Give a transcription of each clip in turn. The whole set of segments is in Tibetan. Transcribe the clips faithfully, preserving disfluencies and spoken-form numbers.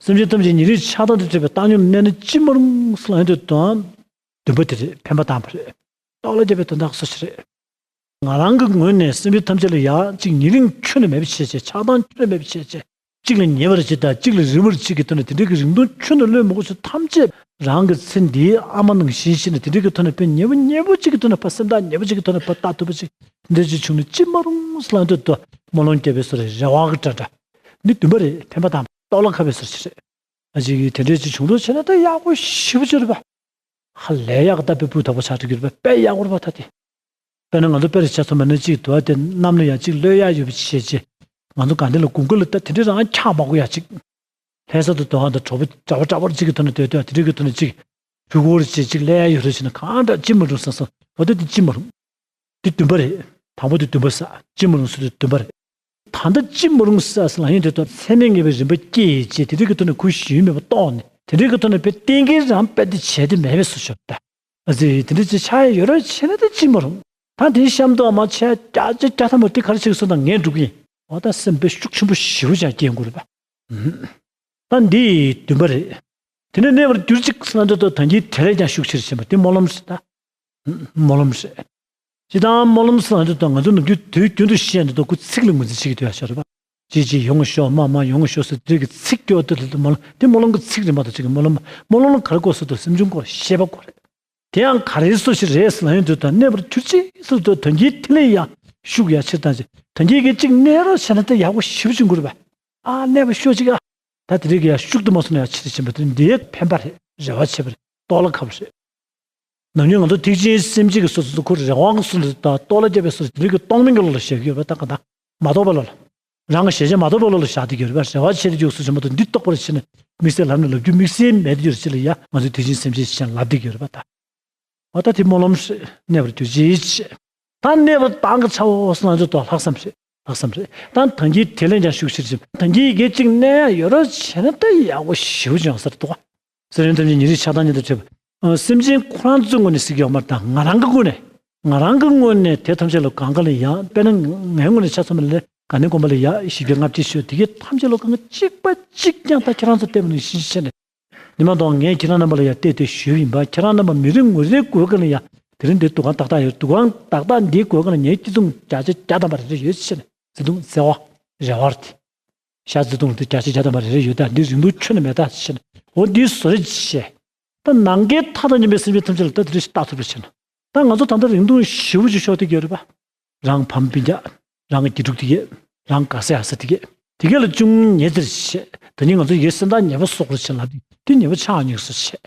སེམས་ཅན་ཐམས་ཅད་ཉེ་རིང་ཆགས་སྡང་དང་བྲལ་བའི་བཏང་སྙོམས་གནས་ན་ཅི་མ་རུང་ཟེར་ལབ་ཡོང་དུས་དང་། བདུན་པ་དེ་རེད། ཕན་པ་བཏང་བ་རེད། གཏོར་བརླག་བརྒྱབ་པའི་དོན་དག་སོ་ཞིག་རེད། ང་རང་གི་ངོས་ནས་སེམས་ཅན་ཐམས་ཅད་ལ་ཡང་གཅིག་ཉེ་རིང་ཁྱོན་ནས་མེད་པ་བྱས་བྱས། ཆགས་སྡང་ཁྱོན་ནས་མེད་པ་བྱས་བྱས། གཅིག་ལ་ཉེ་བར་བྱེད་དང་། གཅིག་ལ་རིང་བར་བྱེད་ཀྱི་ཐོག་ནས། དེ་འདྲའི་གི་རིང་ཐུང་ཁྱོན་ནས་བློས་མི་དགོས་ཚུལ་ཐམས་ཅད་རང་གི་ཚེ་འདིའི་ཨ་མ་ནང་བཞིན་བྱས་ནས། དེ་འདྲའི་གི་ཐོག་ནས་དཔེ་ཉེ་བོ་ཉེ་བོ་གཅིག་གི་ཐོག་ནས་ཕར་སེམས་ཐག་ཉེ་བོ་གཅིག་གི་ཐོག་ནས་ཕར་བལྟ་ཐུབ་པ་ཅིག་དེ་འདྲ་ཅིག་བྱུང་ན་ཅི་མ་རུང་ཟེར་ལབ་དུས་དུ། སྨོན་ལམ་བརྒྱབ་པའི་བཟོ་རེད། རེ་བ་གི་འདྲ་འདྲ། འདི་བདུན་པ་རེད། ཕན་པ་དང་གཏོར་བརླག་ཁ་བའི་བཟོ་ཅིག་རེད། ཨ་ཅིག་གིས་དེ་འདྲའི་ཅིག་བྱུང་རོགས་བྱས་ན་ད་ཡག་པོ་ཞེ་པོ་ཅིག་རེད་པ། ཧ་ལས་ཡག་གི་ད་དཔེ་སྤུས་དག་པོ་ཆགས་འགྲོ་གི་རེད་པ། དཔེ་ཡག་པོ་རེད་པ་ད་དེ། དཔེར་ན་ང་ཚོ་དཔེ་རེ་བྱས་ཚོ་མ་ན་གཅིག་དུ་བ་དེ་གནམ་ལ་ཡ་གཅིག་གློད་ཡག་ཡོད་པ་བྱས་བྱས། ང་ཚོ་དགའ་ལྡན་ལ་དགུན་ཁ་ལ་ད་དེ་འདྲའི་རང་འཁྱག་མ་དགོས་ཡ་གཅིག་ལྷ་ས་དུ་དུ་བ་དང་གྲོགས་པོ་འདྲ་པོ་འདྲ་པོ་གཅིག་གི་ཐོག་ནས་སྡོད་སྡོད་དེ་འདྲའི་གི་ཐོག་ནས་གཅིག་བཞུགས་སྒོ་རེ་བྱས་གཅིག་གློད་ཡག་ཡོད་རེད་བྱས་ན་གང་འདྲ་ཅི་མ་རུང་བསམ་བསམ། འོ་ད་དེ་ཅི་མ་རུང་། འདི་བདུན་པ་རེད། དང་པོ་དེ་བདུན་པ་ཟེར། ཅི་མ་རུང་ཟེར་དུས་བདུན་པ་རེད། ད་ལྟ་ཅི་མ་རུང་ཟེར་ལབ་ཡོང་དུས་དུ་ཚད་མས་ངེས་པའི་རིམ་པ་སྐྱེས་བྱས། དེ་འདྲའི་གི་ཐོག་ནས་གུ་ཞུས་མེད་པ་རྟོགས་ནས། དེ་འདྲའི་གི་ཐོག་ནས་དཔེ་གཏན་འཁེལ་རང་དཔེ་དེ་བྱས་ཏེ་མེད་པའི་བཟོ་ཞིག་ད། ཨ་ཙི། དེ་འདྲ་ཅིག་ཆགས་ཡ་ཡོད་རོགས་བྱས་ན་ད་ཅི་མ་རུང་། ད་དེའི་གཤམ་དུ་མ་བྱས་བརྒྱ་ཆ་བརྒྱ་ཐམ་པ་དེ་ག་རེ་བྱེད་དགོས་ཟེར་ན་ངས་འགྲུབ་ཀྱི་ཡིན། འོ་ད་སེམས་དཔེ་ཤུགས་ཆེན་པོ་ཞེ་པོ་ཅིག་སྐྱེ་དགོས་རེད་པ། ད་འདི་བདུན་པ་རེད། དེ་ནས་གནས་པར་གྱུར་ཅིག་ཟེར་ན་འདི་ད་ལྟ་ད་གིན་དེ་ལས་ཀྱང་ཤུགས་ཆེར་ཕྱིན་པ་དེ་སྨོན་ལམ་ཟེར་ད། སྨོན་ལམ་རེད། སྤྱིར་བཏང་སྨོན་ལམ་ཟེར་ན་འདི་ད་ང་ཚོ་ནམ་རྒྱུན་དུས་རྒྱུན་དུ་བཤད་འདི་ད་ཁོ་ཚིག་ལ་ངོས་འཛིན་བྱེད་ཀྱི་འདུག་ཡ་ཤོད་རེད་པ། ཅི་ཅི་ཡོང་ཤོག་མ་མ་ཡོང་ཤོག་ཟེར་དེ་གི་ཚིག་སྐྱོ་དེ་ལ་སྨོན་ལམ་དེ་སྨོན་ལམ་གྱི་ཚིག་རེད་མ་གཏོགས་ཅིག་གི་སྨོན་ལམ་སྨོན་ལམ་ལ་ག་རེ་དགོས་ཟེར་དུས་སེམས་བྱུང་སྐོར་ཤེས་པ་དགོས་རེད། དེ་ཡང་ག་རེ་སོ་ཞིག་རེད་ཟེར་ལབ་ཡོང་དུས་ད་གནས་པར་གྱུར་ཅིག་ཟེར་དུས་ད་གིན་དེ་ལས་ཡང་ཤུགས་ཡ་ཆེར་བཏང་ཅིག་ད་གིན་གི་གཅིག་གནས་རོགས་བྱས་ན་ད་ཡག་པོ་ཞེ་པོ་ཅིག་འགོར་བས། ཨ་གནས་པ་ཤོག་ཅིག་ཨ། ད་དེ་རིགས་ཀྱི་ཡ་ཤུགས་དུ་མ་སོང་ན་ཡ་ཆེར་ཕྱིན་པ་དེ་འདིའི་ཕན་པ་རེད། རེ་བ་ཆེ་བ་རེད། གཏོར་བརླག་ཁ་བ་རེད། ནམ་རྒྱུན་ང་ཚོ་ཐེག་ཆེན་སེམས་བསྐྱེད་ཀྱི་སོ་སོ་ཁོ་རེ་བ་སོ་ལ་དང་གཏོར་བརླག་བརྒྱབ་པའི་སོ་སོ་དེ་རིགས་ཀྱི་རྟོག་མིན་གྱི་བློ་ལ་བཞག་གི་ཡོད་པ་ད་ག་ད་མ་རྟོགས་པ་བློ་ལ། རང་གི་གཞལ་བྱ་མ་རྟོགས་པ་བློ་ལ་བཞག་བསྡད་ཀྱི་ཡོད་རེད་པ། རེ་བ་ཆེ་རེ་རྒྱུགས་སུ་བྱེད་མ་ཐུབ་འདི་རྟོགས་པར་བྱས་ནས་དམིགས་བསལ་ལབ་ནས་ལབ་རྒྱུ་དམིགས་བསལ་མེད་དུ་གྱུར་ཅིག་ལ་ཡ་ང་ཚོའི་ཐེག་ཆེན་སེམས་བསྐྱེད་ཅེས་ལབ་བསྡད་ཀྱི་ཡོད་རེད་པ་ད། འོ་ད་དེ་སྨོན་ལམ་རེད། གནས་པར་གྱུར་ཅིག་ཅེས། ད་གནས་པར་དང་གི་ཆ་བོ་སོང་ན་ཚོ་དོ་ལྷག་བསམ་རེད། ལྷག་བསམ་རེད། ད་ད་གིན་དེ་ལས་ཀྱང་ཤུགས་ཆེར་ཕྱིན། ད་གིན་ཡི་གེ་གཅིག་གནས་ཡ་ཡོད་རོགས་བྱས་ན་ད་ཡག་པོ་ཞེ་པོ་ཅིག་ཡོང་ས་རེད་འདུག་ག་སེམས་ཅན་ཐམས་ཅད་ཉེ་རིང་ཆགས་སྡང་གཉིས་དང་བྲལ་བ། སེམས་ཅན་ཁོ་རང་ཚོའི་ངོས་ནས་ཟེར་གྱི་ཡོད་མ་རེད། ད་ང་རང་གི་ངོས་ནས། ང་རང་གི་ངོས་ནས་དེ་ཐམས་ཅད་ལ་གང་ག་ལ་ཡ། དཔེར་ན་ངའི་ངོས་ནས་ཆ་མཚོན་པ་ལ་དགའ་ལྡན་དགོན་པ་ལ་ཡ་བཞི་བརྒྱ་ལྔ་བཅུ་ཞུ་དེ་གའི་ཐམས་ཅད་ལ་གང་ག་གཅིག་པ་གཅིག་རྐྱང་ད་ཁྱེད་རང་ཚོ་བལྟས་པ་ནང་བཞིན་བྱས་ནས། ཉི་མ་དང་ངས་ཁྱེད་རང་རྣམ་པ་ལ་ཡ་བལྟས་བལྟས་ཞུས་ཡིན་པ། ཁྱེད་རང་རྣམ་པ་མི་རེ་ངོ་རེའི་སྒོ་ཁ་ལ་ཡ་དེ་རིང་འདིར་འདུ་ཁང་ཏག་ཏག་ཡོད། འདུ་ཁང་ཏག་ཏག་འདིའི་སྒོ་ཁ་ལ་ངའི་སྐྱིད་སྡུག་བརྒྱ་ཆ་བརྒྱ་ཐམ་པ་རེ་རེ་ཡོད་ཟེར་ནས། བརྩེ་དུང་བརྩེ་བ་རེ་བ་རེད། ཤ་བརྩེ་དུང་ལ་འདི་བརྒྱ་ཆ་བརྒྱ་ཐམ་པ་རེ་རེ་ཡོད། ད་འདི་རིང་ཐུང་ཁྱོན་ནས་མེད་ད་ཟེར་ནས། འོ་འདི་བཟོ་རེ་བྱས། ད་ནམ་མཁའི་མཐའ་དང་མཉམ་པའི་སེམས་ཅན་ཐམས་ཅད་ལ་ད་དེ་རེ་ཞིག་བལྟ་ཐུབ་པ་བྱས་ན། ད་ང་ཚོ་ད་ལྟ་རིང་ཐུང་ཞེ་པོ་ཅིག་ཤོར་བསྡད་ཀྱི་ཡོད་རེད་པ། རང་ཕ་མ་སྤུན་ཀྱག་རང་གི་དགེ་ཕྲུག་དེ་གས། རང་དགའ་ས་ཡག་ས་དེ་གས། དེ་གས་ལ་ཅུང་ཉེ་ཙམ་བྱས། ད་ནི་ང་ཚོ་ཡོད་སེམས་ཐག་ཉེ་པོ་སོགས་པར་བྱས་ལབ་དེ་དེ་ཉེ་པོ་ཆགས་ཉེ་སོ་བྱས།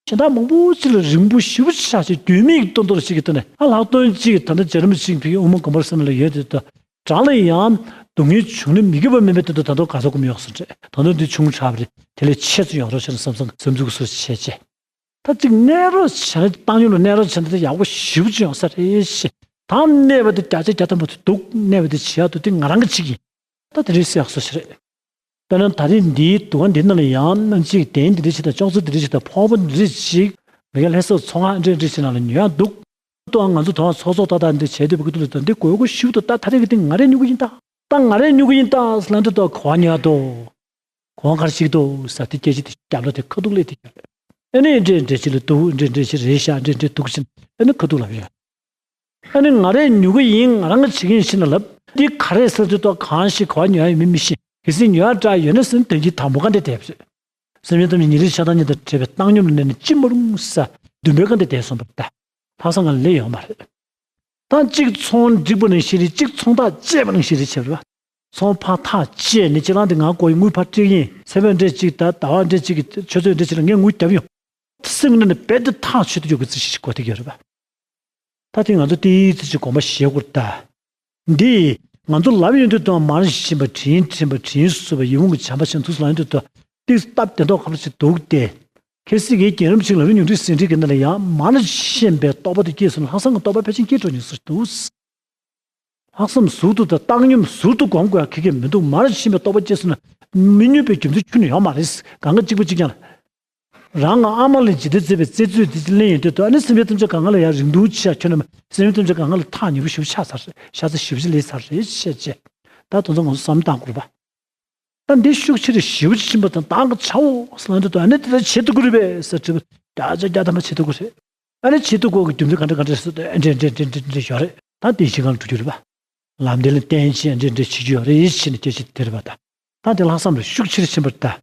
གཞན་དག་མང་པོ་ཅིག་ལ་རིང་པོ་ཞེ་པོ་ཆགས་བྱས་རྒྱུས་མེད་ཀྱི་སྟོན་ཐོག་ཅིག་གི་སྟེང་ནས། ཨ་ལྷག་དོན་གཅིག་ད་ལྟ་རྗེ་རིན་པོ་ཆེ་གི་ཕ་གི་དབུ་མ་དགོན་པར་སེམས་ལ་ཡོད་དེ་ད་གྲངས་ལ་ཡང་སྡུག་བསྔལ་བྱུང་ན་མི་དགེ་བ་མིན་པའི་དོན་དུ་ད་དུང་ག་ཚོད་སྒོམ་ཡོད་སོང་རེད། ད་དུང་འདི་ཆུང་དྲགས་པ་རེད། དེ་ལས་ཆེ་ཙམ་ཡོང་རོགས་བྱས་ན་བསམ་བསམ་བསམ་ཚུལ་གྱི་སོ་བྱས་བྱས། ད་གཅིག་གནས་རོགས་བྱས་ན། བཏང་སྙོམས་ལ་གནས་རོགས་བྱས་ན་ད་ཡག་པོ་ཞེ་པོ་ཅིག་ཡོང་ས་རེད་ཞེས། ད་གནས་པ་དེ་བརྒྱ་ཆ་བརྒྱ་ཐམ་པ་དེ་འདུག་གནས་པ་དེ་བྱེད་ཡག་ཏུ་དེ་ང་རང་གི་གཅིག་ཡིན། ད་དེ་རིང་སེ་ཡག་སོ་ཞིག་རེད། དཔེར་ན་ད་རེས་འདིའི་འདུ་ཁང་འདི་ནང་ལ་ཡང་གནམ་གཅིག་གདན་འདི་འདྲ་ཞིག་དང་ཅོག་ཙེ་འདི་འདྲ་ཞིག་དང་ཕོར་པ་འདི་འདྲ་ཞིག་མི་ག་ལྷ་ས་ཚོང་ཁང་འདྲ་འདྲ་ཞིག་ནང་ལ་ཉོ་ཡག་འདུག་ཏོ་ང་ཚོ་དོ་ཚོགས་ཚོགས་ཏག་ཏག་འདི་བྱས་དུས་བུ་གི་ཏུ་ལ་དོ་འདི་དགོས་མཁོ་ཞིབ་ཏུ་ད་ད་རེས་ཀྱི་འདི་ང་རེ་ཉོ་གི་ཡིན་ད། ད་ང་རེ་ཉོ་གི་ཡིན་ད་ཟེར་ལབ་འདི་ཏོ་ག་བ་ཉོ་ཡག་འདུག་གོང་ཁར་ཞིག་ཏུ་ཟ་དེ་སྐད་ཆ་དེ་རྒྱབ་ལ་དེ་ཁ་ཐུག་ལས་དེ་རྒྱབ། ཨ་ནི་འདྲེ་འདྲེ་ཆེ་ལ་དུག་འདྲེ་འདྲེ་ཆེ་རེད་ཤག་འདྲེ་འདྲེ་དུག་ཆེ་ཨ་ནི་ཁ་ཐུག་ལབ་ཡོད། ཨ་ནི་ང་རས་ཉོ་གི་ཡིན། ང་རང་གི་བྱེད་ཀྱི་ཡིན་ཞེས་ན་ལབ། འདི་ག་རེ་ཟེར་དུས་ཏོ་གང་ཞིག་ག་བ་ཉོ་ཡ་ཡོད་མིན་མི་ཤེས། གལ་སྲིད་ཉོ་ཡ་འདྲ་ཡོད་ན་ཟེར་ན་དོན་གྱི་དང་པོ་ག་འདྲ་བསྡད་པ་རེད། སེམས་ཅན་ཐམས་ཅད་ཉེ་རིང་ཆགས་སྡང་གཉིས་དང་བྲལ་བའི་བཏང་སྙོམས་ལ་གནས་ན་ཅི་མ་རུང་ས་བདུན་པའི་ག་འདྲ་བསྡད་སོང་བ་རེད་ད། ལྷག་བསམ་ང་ལ་ལས་ཡོད་མ་རེད། ད་གཅིག་ཚོང་འགྲིག་པ་ནང་བཞིན་རེད། གཅིག་ཚོང་ཐག་བཅད་པ་ནང་བཞིན་རེད་བྱས་པ་རེད་པ། ཚོང་ཕར་ཐག་བཅད་ནས་ཁྱེད་རང་དེ་ང་དགོས་ཡིན། དངུལ་ཕར་སྤྲད་ཡིན། ཚེས་པ་འདྲ་གཅིག་ད་ཟླ་བ་འདྲ་གཅིག་གི་ཆུ་ཚོད་འདྲ་གཅིག་ལ་ངས་དངུལ་བརྒྱབ་ཡོང་། སེམས་ནང་ནས་རྦད་དེ་ཐག་ཆོད་དུ་ཡོད་གི་རྩི་ཤིང་དགོས་དེ་ཡོད་རེད་པ། ད་དེ་ང་ཚོ་ཏིག་ཙི་ཅིག་དགོངས་པ་བཞེས་དགོས་རེད་ད། འདི་ང་ཚོ་ལབ་ཡོང་དུས་དང་མར་ཕྱིན་པ་དྲིན་དྲན་པ་དྲིན་གཟོ་བ་ཡིད་འོང་གི་བྱམས་པ་ཆེན་ཐུགས་སུ་ལ་ཡོང་དུས་དང་ཏིག་སྟབས་བདེ་མདོག་ཁ་པོ་ཅིག་འདུག་སྟེ། ཁ་སང་གི་རྒན་རབས་ཆེན་ལ་ལུས་ཉུང་འཕྲི་ཟིན་བྲིས་ཀྱི་ནང་ལ་ཡང་མར་ཕྱིན་པའི་རྟོགས་པ་དེ་སྐྱེས་སོང་ན་ལྷག་བསམ་གྱི་རྟོགས་པ་ཕལ་ཆེར་སྐྱེས་འགྲོ་ཉེན་སུ་འདུག་ལྷག་བསམ་ཟུར་དུ་དང་བཏང་སྙོམས་ཟུར་དུ་སྒོམ་དགོས་ཡ་གི་གེ་མི་འདུག་མར་ཕྱིན་པའི་རྟོགས་པ་སྐྱེས་སོང་ན་མི་མྱོང་བའི་རྒྱུ་མཚན་ཁྱོན་ནས་ཡོད་མ་རེད། གང་ག་གཅིག་པ་གཅིག་རྐྱང་ལ། རང་ང་ཨ་མ་ལ་ཇི་ལྟར་བརྩེ་བའི་བརྩེ་དུང་དེ་ལེན་ཡོང་དུས་དང་། ཨ་ནི་སེམས་ཅན་ཐམས་ཅད་གང་ག་ལ་ཡང་རིང་ཐུང་ཆེ་ཡ་ཁྱོན་ནས་མ། སེམས་ཅན་ཐམས་ཅད་གང་ག་ལ་ཐག་ཉེ་པོ་ཞེ་པོ་ཆགས་ཚར་རེད། ཤ་ཚ་ཞེ་པོ་ཅིག་ལས་ཚར་རེད་བཤད་བྱས། ད་དེ་ཚོ་ང་ཚོ་བསམ་བློ་བཏང་དགོས་རེད་པ། ད་འདི་ཤུགས་ཆེ་རེ་ཞེ་པོ་ཅིག་ཕྱིན་པ་དང་བདག་གི་ཆའོ་ཟེར་ལབ་དུས། ཨ་ནི་དེ་ལ་བྱེད་ཐུབ་ཀྱི་རེད་པས་ཟེར་དྲིས་པ། བརྒྱ་ཆ་བརྒྱ་ཐམ་པ་བྱེད་ཐུབ་ཀྱི་རེད། ཨ་ནི་བྱེད་ཐུབ་དགོས་ཀྱི་རྒྱུ་མཚན་ག་འདྲ་ག་འདྲ་ཟེར་དུས། ཨ་འདྲ་འདྲ་འདྲ་འདྲ་འདྲ་ཡོད་རེད། ད་འདི་ཕྱིན་གང་འགྲོ་རྒྱུ་རེད་པ། ལམ་འདི་ལ་བརྟེན་བྱས་འདྲ་འདྲ་བྱེད་རྒྱུ་ཡོད་རེད་ཟེར་ནས་སྐད་ཆ་དེ་རེད་པ། ད་ད་འདི་ལྷག་བསམ་རེ་ཤུགས་ཆེ་རེ་ཕྱིན་པ་རེད་ད།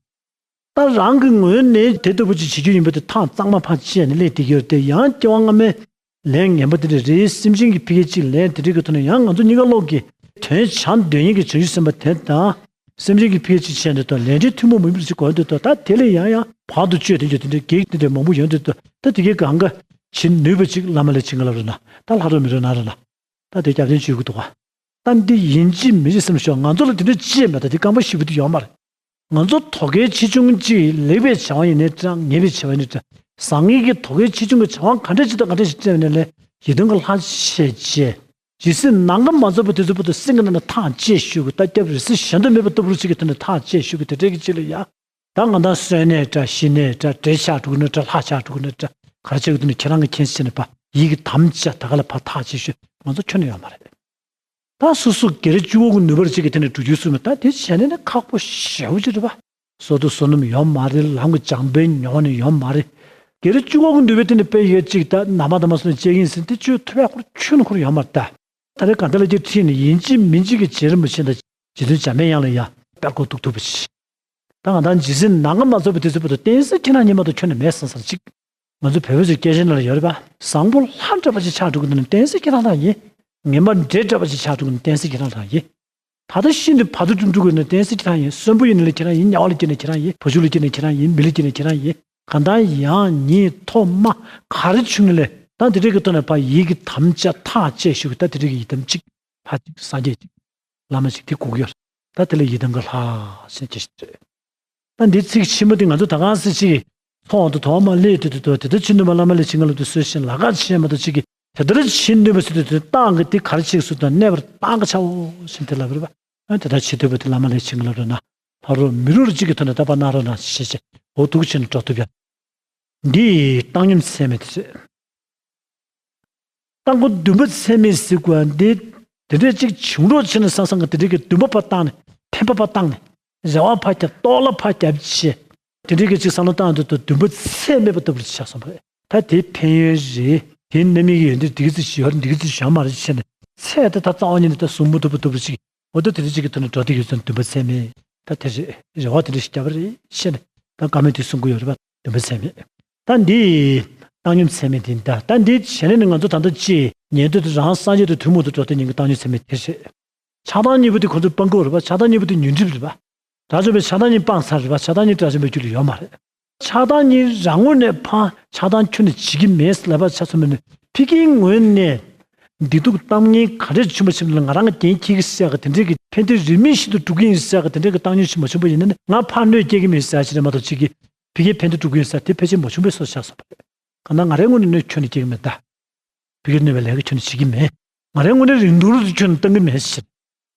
ད་རང་གི་ངོས་ནས་དེ་ལྟ་བུ་ཅིག་བྱེད་རྒྱུ་ཡིན་པ་དེ་ཐག་གཙང་མ་ཕར་བཅད་ནས་སླེབས་བསྡད་ཀྱི་ཡོད་རེད་དེ། ཡང་སྐྱེ་བ་སྔ་མའི་ལས་ངན་པ་དེ་འདྲ་རེད། སེམས་ཅན་གྱི་ཕ་གི་ཅིག་ལན་དེ་འདྲ་གི་ཐོག་ནས་ཡང་ང་ཚོ་གཉིས་ཀ་ལོག་གི་དོན་བྱ་འདོད་མཁན་གྱི་བྱང་ཆུབ་སེམས་དཔའ་དེ་དང་། སེམས་ཅན་གྱི་ཕ་གི་ཅིག་བྱས་འདི་དང་ལས་འབྲས་ཐུན་མོང་མ་ཡིན་པ་ཅིག་གོ་འདི་དང་། ད་དེ་ལས་ཡང་ཡང་བར་དུ་གཅོད་དེ་འདྲ་དེ་འདྲ་གེགས་དེ་འདྲ་མང་པོ་ཡོང་འདི་དང་། ད་དེ་གའི་གང་ག་བྱེད་ནུས་པ་ཅིག་བླ་མ་ལས་བྱེད་ང་ལབ་རེད་ན། ད་ལྷ་རོགས་མི་རོགས་ན་རེད་ན། ད་དེ་རྒྱབ་རྟེན་བྱེད་དགོས་འདུག་ག་ད་འདི་ཡིན་གཅིག་མིན་གཅིག་བསམ་ཤོག་ང་ཚོ་ལ་དེ་འདྲ་ཅིག་མེད། ད་དེ་རྐང་པ་བཞི་པོ་དེ་ཡོད་མ་རེད། ང་ཚོ་དོ་གལ་ཆེ་ཆུང་གཅིག་ལེགས་པའི་བྱ་བ་ཡིན་ནའི་འདྲ། ངན་པའི་བྱ་བ་ཡིན་ནའི་འདྲ། བཟང་ངན་གྱི་དོ་གལ་ཆེ་ཆུང་གི་བྱ་བ་ག་འདྲ་ཅིག་དང་ག་འདྲ་ཞིག་བསྟན་ནས་ལས་ཡིད་རྟོན་གྱི་ལྷ་བྱས་བྱས། ཇི་སྲིད་ནམ་མཁའ་མ་རྫོགས་པ་དེ་ཚོ་བར་དུ་སེམས་ཀྱི་ནང་ན་ཐག་བཅད་བཞུགས་དགོས། ད་སྐྱབས་རེ་སྲིད་གཞན་དུ་མེད་པ་ལྟ་བུར་ཅིག་གི་དོན་ནས་ཐག་བཅད་བཞུགས་དགོས། དེ་འདྲའི་གི་ཅིག་ལ་ཡ། ད་ང་དང་གསོན་ནའི་འདྲ། ཤི་ནའི་འདྲ། འདྲེ་ཆགས་འགྲོ་གི་ནའི་འདྲ། ལྷ་ཆགས་འགྲོ་གི་ནའི་འདྲ། ག་རེ་བྱེད་དགོས་འདུག་ན་ཁྱེད་རང་གིས་མཁྱེན་གསལ་བྱས་ནས་ཕར་ཡིད་ཀྱི་དམ་བཅའ་ད་ག་ལ་ཕར་ཐག་བཅད་བཞུགས། ང་ཚོ་ཁྱོན་ནས་ཡོད་མ་རེད། ད་སོ་སོ་སྒེར་གཅིག་པོ་གི་ནུས་པར་ཅིག་གི་དེ་ནས་འགྲོ་རྒྱུ་སུ་མེད། ད་དེ་བྱས་ནས་ནི་ཁག་པོ་ཞེ་པོ་ཅིག་རེད་པ། བསོད་སྡོམ་བསོད་ནམས་ཡོད་མ་རེད། ལམ་གྱི་སྦྱངས་པའི་མྱོང་བ་ནི་ཡོད་མ་རེད། སྒེར་གཅིག་པོ་གི་ནུས་པའི་སྟེང་ནས་དཔེ་ཡོད་ཅིག་ད་ནམ་མ་དམ་པ་སོང་ནས་བཅད་ཡིན་ཟེར་དེ་བཅོས་ཐུབ་ཡག་ཁོར་ཁྱོན་ནས་ཁོར་ཡོད་མ་རེད་ད། ད་རེས་གང་ལྟར་ལ་རྒྱ་ཁྲིད་ནས་ཡིན་གཅིག་མིན་གཅིག་གི་རྗེ་རིན་པོ་ཆེ་དང་རྗེ་བཙུན་འཇམ་པའི་དབྱངས་ལ་ཡང་དཔེ་ཁོ་ཐུག་ཐུབ་པ་ཞིག་ད་ང་དང་ཇི་སྲིད་ནམ་མཁའ་མ་རྫོགས་པའི་དུས་ཚོད་བར་དུ་བསྟན་སྲིད་ཁྱེད་རང་ཉིད་མ་གཏོགས་ཁྱོན་ནས་མེད་བསམ་བསམ་ཅིག་ང་ཚོ་བོད་པ་ཚོའི་སྐད་ཆ་ནང་ལ་ཡོད་རེད་པ། བཟང་པོ་ལྷ་འདྲ་པོ་ཅིག་ཆགས་འགྲོ་གི་འདུག་ན་བསྟན་སྲིད་ཁྱེད་རང་རང་ཡིན། ངན་པ་འདྲེ་འདྲ་པོ་ཅིག་ཆགས་འགྲོ་གི་འདུག་ན་བསྟན་སྲིད་ཁྱེད་རང་རང་ཡིན། ད་ལྟ་ཤི་ནས་བར་དོ་འགྲུབ་འགྲོ་གི་ཡོད་ན་བསྟན་སྲིད་ཁྱེད་རང་ཡིན། གསོན་པོ་ཡིན་ན་ལས་ཁྱེད་རང་ཡིན། དམྱལ་བ་ལ་སྐྱེས་ན་ཁྱེད་རང་ཡིན། བུ་ཆུང་ལ་སྐྱེས་ན་ཁྱེད་རང་ཡིན། མི་ལ་སྐྱེས་ན་ཁྱེད་རང་ཡིན། གང་ལྟར་ཡང་ཉིད་ཐོག་མ་ག་རེ་བྱུང་ནས་ལས་ད་དེ་འདྲའི་གི་ཐོག་ནས་ཕར་ཡིད་ཀྱི་དམ་བཅའ་ཐག་བཅད་ཞུ་གི་ད་དེ་འདྲའི་གི་ཡི་དམ་གཅིག་ཕར་གཅིག་སངས་རྒྱས་གཅིག་བླ་མ་གཅིག་དེ་དགོས་ཀྱི་ཡོད་རེད། ད་དེ་ལ་ཡི་དམ་གྱི་ལྷ་ཟེར་གྱི་ཞིག་རེད། ད་འདི་ཚིག་ཕྱི་མ་འདི་ང་ཚོ་ད་གང་ཟེར་ཅིག་གི་ཚོགས་འདུ་ཐོག་མ་སླེབས་དུས་དུས་དུ་དེ་ལྟར་ཕྱིན་ནུས་པ་བླ་མ་ལས་ཕྱིན་ག་ལ་དུ་གསོལ་ཞིང་ལ་ཁག་ཆེ་མ་གཏོགས་ཅིག་གི་དེ་ལྟར་ཕྱིན་ནུས་པ་ཟེར་དུས་དུས་ཏང་གི་དེ་ག་རེ་ཆིག་སུ་དང་གནས་པར་ཏང་གི་ཆའོ་ཞེས་དེ་ལབ་རེད་པ། ཨ་དེ་ལྟར་བྱེད་ཐུབ་པ་དེ་བླ་མ་ལས་ཕྱིན་ག་ལ་རེད་ན་ཕ་རོགས་མི་རོགས་ཅིག་གི་ཐོག་ནས་ད་པ་གནང་རོགས་གནང་ཞེས་བྱས་འོ་ཐུག་ཕྱིན་འགྲོ་ཐུབ་ཡ། འདི་བཏང་སྙོམས་ཚད་མེད་དེ་རེད། རྟག་པར་འདུན་པ་ཚད་མེད་ཟེར་དགོས་འདི། དེ་འདྲས་ཅིག་བྱུང་རོགས་བྱས་ནས་སང་སང་གི་དེ་འདྲས་ཀྱི་འདུན་པ་ཕར་བཏང་ནས་འཕེན་པ་ཕར་བཏང་ནས་རེ་བ་ཕར་བརྒྱབ་རྟོགས་སླ་ཕར་བརྒྱབ་བྱས། དེ་འདྲས་ཀྱི་ཅིག་བསམ་བློ་བཏང་དུས་དུ་འདུན་པ་ཚད་མེད་པ་ལྟ་བུ་ཆགས་སོང་བ་རེད། ད་དེ་ཕན་ཡོན་རེད། དེ་རྣམ་སྨིན་གྱི་ཡོན་ཏན་འདི་གི་ཚོད་ཅིག་ཡོད་རེད། འདི་གི་ཚོད་ཅིག་ཡོད་མ་རེད་བྱས་ནས་ཚད་དེ་ད་རྩ་བ་ཉིད་ནས་ད་བཟུང་མི་ཐུབ་པ་ལྟ་བུ་ཅིག་འོ་ད་དེ་འདྲས་ཅིག་གི་ཐོག་ནས་འགྲོ་བསྡད་ཡོད་ཙང་འདུན་པ་ཚད་མེད། ད་དེ་རེད། རེ་བ་དེ་འདྲས་ཞིག་བརྒྱབ་པ་རེད་བྱས་ནས་ད་བཀའ་མོལ་དེ་གསུང་གི་ཡོད་རེད་པ། འདུན་པ་ཚད་མེད། ད་འདི་བཏང་སྙོམས་ཚད་མེད་དེ་ད་ད་འདི་བྱས་ནས་ནི་ང་ཚོ་ད་ལྟ་ཅི་ཉན་འདོད་དུ་རང་སངས་རྒྱས་དང་ཐུན་མོང་དུ་འགྲོ་བསྡད་མཁན་གྱི་བཏང་སྙོམས་ཚད་མེད་དེ་རེད། ཆགས་སྡང་གཉིས་པོ་དེ་ཁོ་ཚོའི་སྤང་སྒོ་རེད་པ། ཆགས་སྡང་གཉིས་པོ་དེ་ཉོན་སྒྲིབ་རེད་པ། དགྲ་བཅོམ་པས་ཆགས་སྡང་གཉིས་སྤངས་ཚར་རེད་པ། ཆགས་སྡང་གཉིས་དགྲ་བཅོམ་པའི་རྒྱུད་ལ་ཡོད་མ་རེད། ཆགས་སྡང་གཉིས་རང་ངོས་ནས་ཕར་ཆགས་སྡང་ཁྱོན་ནས་བྱེད་ཀྱི་མེད་ལབ་པ་ཆ་མཚོན་པ་ནི་ཕ་གིའི་ངོས་ནས་བདེ་སྡུག་གཏམ་ངན་ག་འདྲས་བྱུང་བ་ཞིག་ལ་ང་རང་གི་འགན་འཁྱེར་གྱི་ཟེར་གི་དེ་འདྲས་ཀྱི་ཕན་བདེ་རིས་མེད་ཤིན་ཏུ་སྒྲུབ་ཀྱི་ཡིན་ཟེར་གི་དེ་འདྲས་ཀྱི་བཏང་སྙོམས་ཤིག་མ་བྱུང་པ་ཡིན་ན་ནི་ང་ཕར་གནོད་སྐྱེལ་གྱི་མེད་ཟེར་ཞིག་རེད་མ་གཏོགས་ཅིག་གིས་ཕ་གིའི་ཕན་བདེ་སྒྲུབ་ཀྱི་ཡིན་ཟེར་དེ་ཕལ་ཆེར་མ་བྱུང་བས་སོ་ཆགས་སོང་བ་རེད། གང་ལྟར་ང་རའི་ངོས་ནས་གནོད་ཁྱོན་ནས་སྐྱེལ་གྱི་མེད་ད། ཕ་གིར་གནོད་པའི་ལས་ཀ་ཁྱོན་ནས་བྱེད་ཀྱི་མེད། ང་རའི་ངོས་ནས་རིན་ཐང་ཁྱོན་ནས་བཏང་གི་མེད་ཟེར།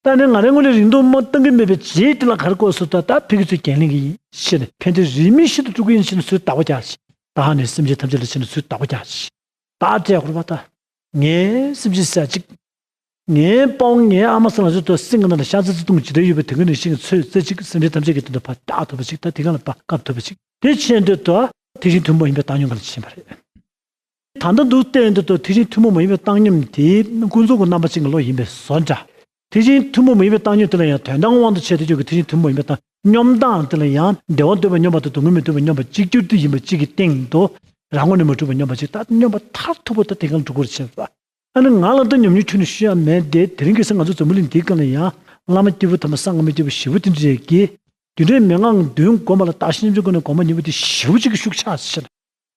ད་ནི་ང་རའི་ངོས་ནས་རིན་ཐང་མ་བཏང་གི་མེད་པའི་རྗེས་དེ་ལ་ག་རེ་དགོས་སུ་ད་ད་ཕ་གི་ཚོས་འགན་ལེན་གྱི་ཡིན་ཞེས་ནས་ཕན་བདེ་རིས་མེད་ཤིན་ཏུ་སྒྲུབ་ཀྱི་ཡིན་ཞེས་ནས་ཚུར་བདག་པོ་རྒྱག་ཞིག་ད་ནི་སེམས་ཅན་ཐམས་ཅད་ལ་ཕྱིན་ནས་ཚུར་བདག་པོ་རྒྱག་ཞིག་ད་སྤྲད་དགོས་པ་ད། ངའི་སེམས་ཅན་ཟེར་ཅིག་ངའི་དཔའ་བོ་ངའི་ཨ་མ་ཟེར་ལ་ཚོད་དུ་སེམས་ཀྱི་ནང་ལ་ཤ་ཚ་ཚ་བཏུང་ཇི་ལྟར་ཡོད་པའི་དེ་ཀུན་ནས་ཤིང་ཚོད་རྩེ་ཅིག་སེམས་ཅན་ཐམས་ཅད་ཀྱི་དོན་དུ་ཕར་བདག་ཐུབ་པ་ཅིག་ད་དེ་གང་ལ་ཕར་བཀབ་ཐུབ་པ་ཅིག་དེ་ཕྱིན་དུས་ད་ཐེག་ཆེན་ཐུན་མོང་མ་ཡིན་པའི་བཏང་སྙོམས་གང་ལ་ཕྱིན་པ་རེད། ད་ལྟ་འདུག་བལྟས་འདི་ལྟར་ཐེག་ཆེན་ཐུན་མོང་མ་ཡིན་པའི་བཏང་སྙོམས་དེ་ཀུན་རྫོབ་ཀྱི་རྣམ་པ་ཅན་གྱི་བློ་ཡིན་པའི་བཟོ་འདྲ། ཐེག་ཆེན་ཐུན་མོང་མ་ཡིན་པའི་བཏང་སྙོམས་དེ་ལ་ཡང་དོན་དམ་དབང་དུ་བྱས་ཏེ་འཇོག་གི་ཐེག་ཆེན་ཐུན་མོང་མ་ཡིན་པའི་བཏང་སྙོམས་སྟངས་དེ་ལ་ཡང་བདེ་བ་འདོད་པ་སྙོམས་པ་དང་སྡུག་བསྔལ་མི་འདོད་པ་སྙོམས་པ་གཅིག་གྱུར་དུ་ཡིན་པ་གཅིག་གི་སྟེང་དུ་རང་ངོས་ནས་མ་གྲུབ་པ་སྙོམས་པ་གཅིག་ད་སྙོམས་པ་མཐར་ཐུག་པ་ད་དེ་གང་འགྲོ་དགོས་རེད་བྱས་པ། ཨ་ནི་ང་ལ་ད་ཉམས་མྱོང་ཁྱོན་ནས་ཞུ་ཡ་མེད་དེ། དེ་རིང་ཁ་སང་ང་ཚོ་འཛམ་བུ་གླིང་འདིའི་སྒང་ལ་ཡང་བླ་མ་སྐྱེས་བུ་དམ་པ་སངས་རྒྱས་པའི་སྐྱེས་བུ་ཞི་བ་དེ་འདྲས་ཀྱིས་རྒྱུ་འབྲས་མན་ངག་བདུན་བསྒོམ་པ་ལ་བརྟག་ཞིབ་ཉམས་ཆུང་ཀུན་ནས་སྒོམ་པ་གཉིས་པོ་དེ་ཞེ་པོ་ཅིག་གི་ཤུགས་ཆག་ཟེར།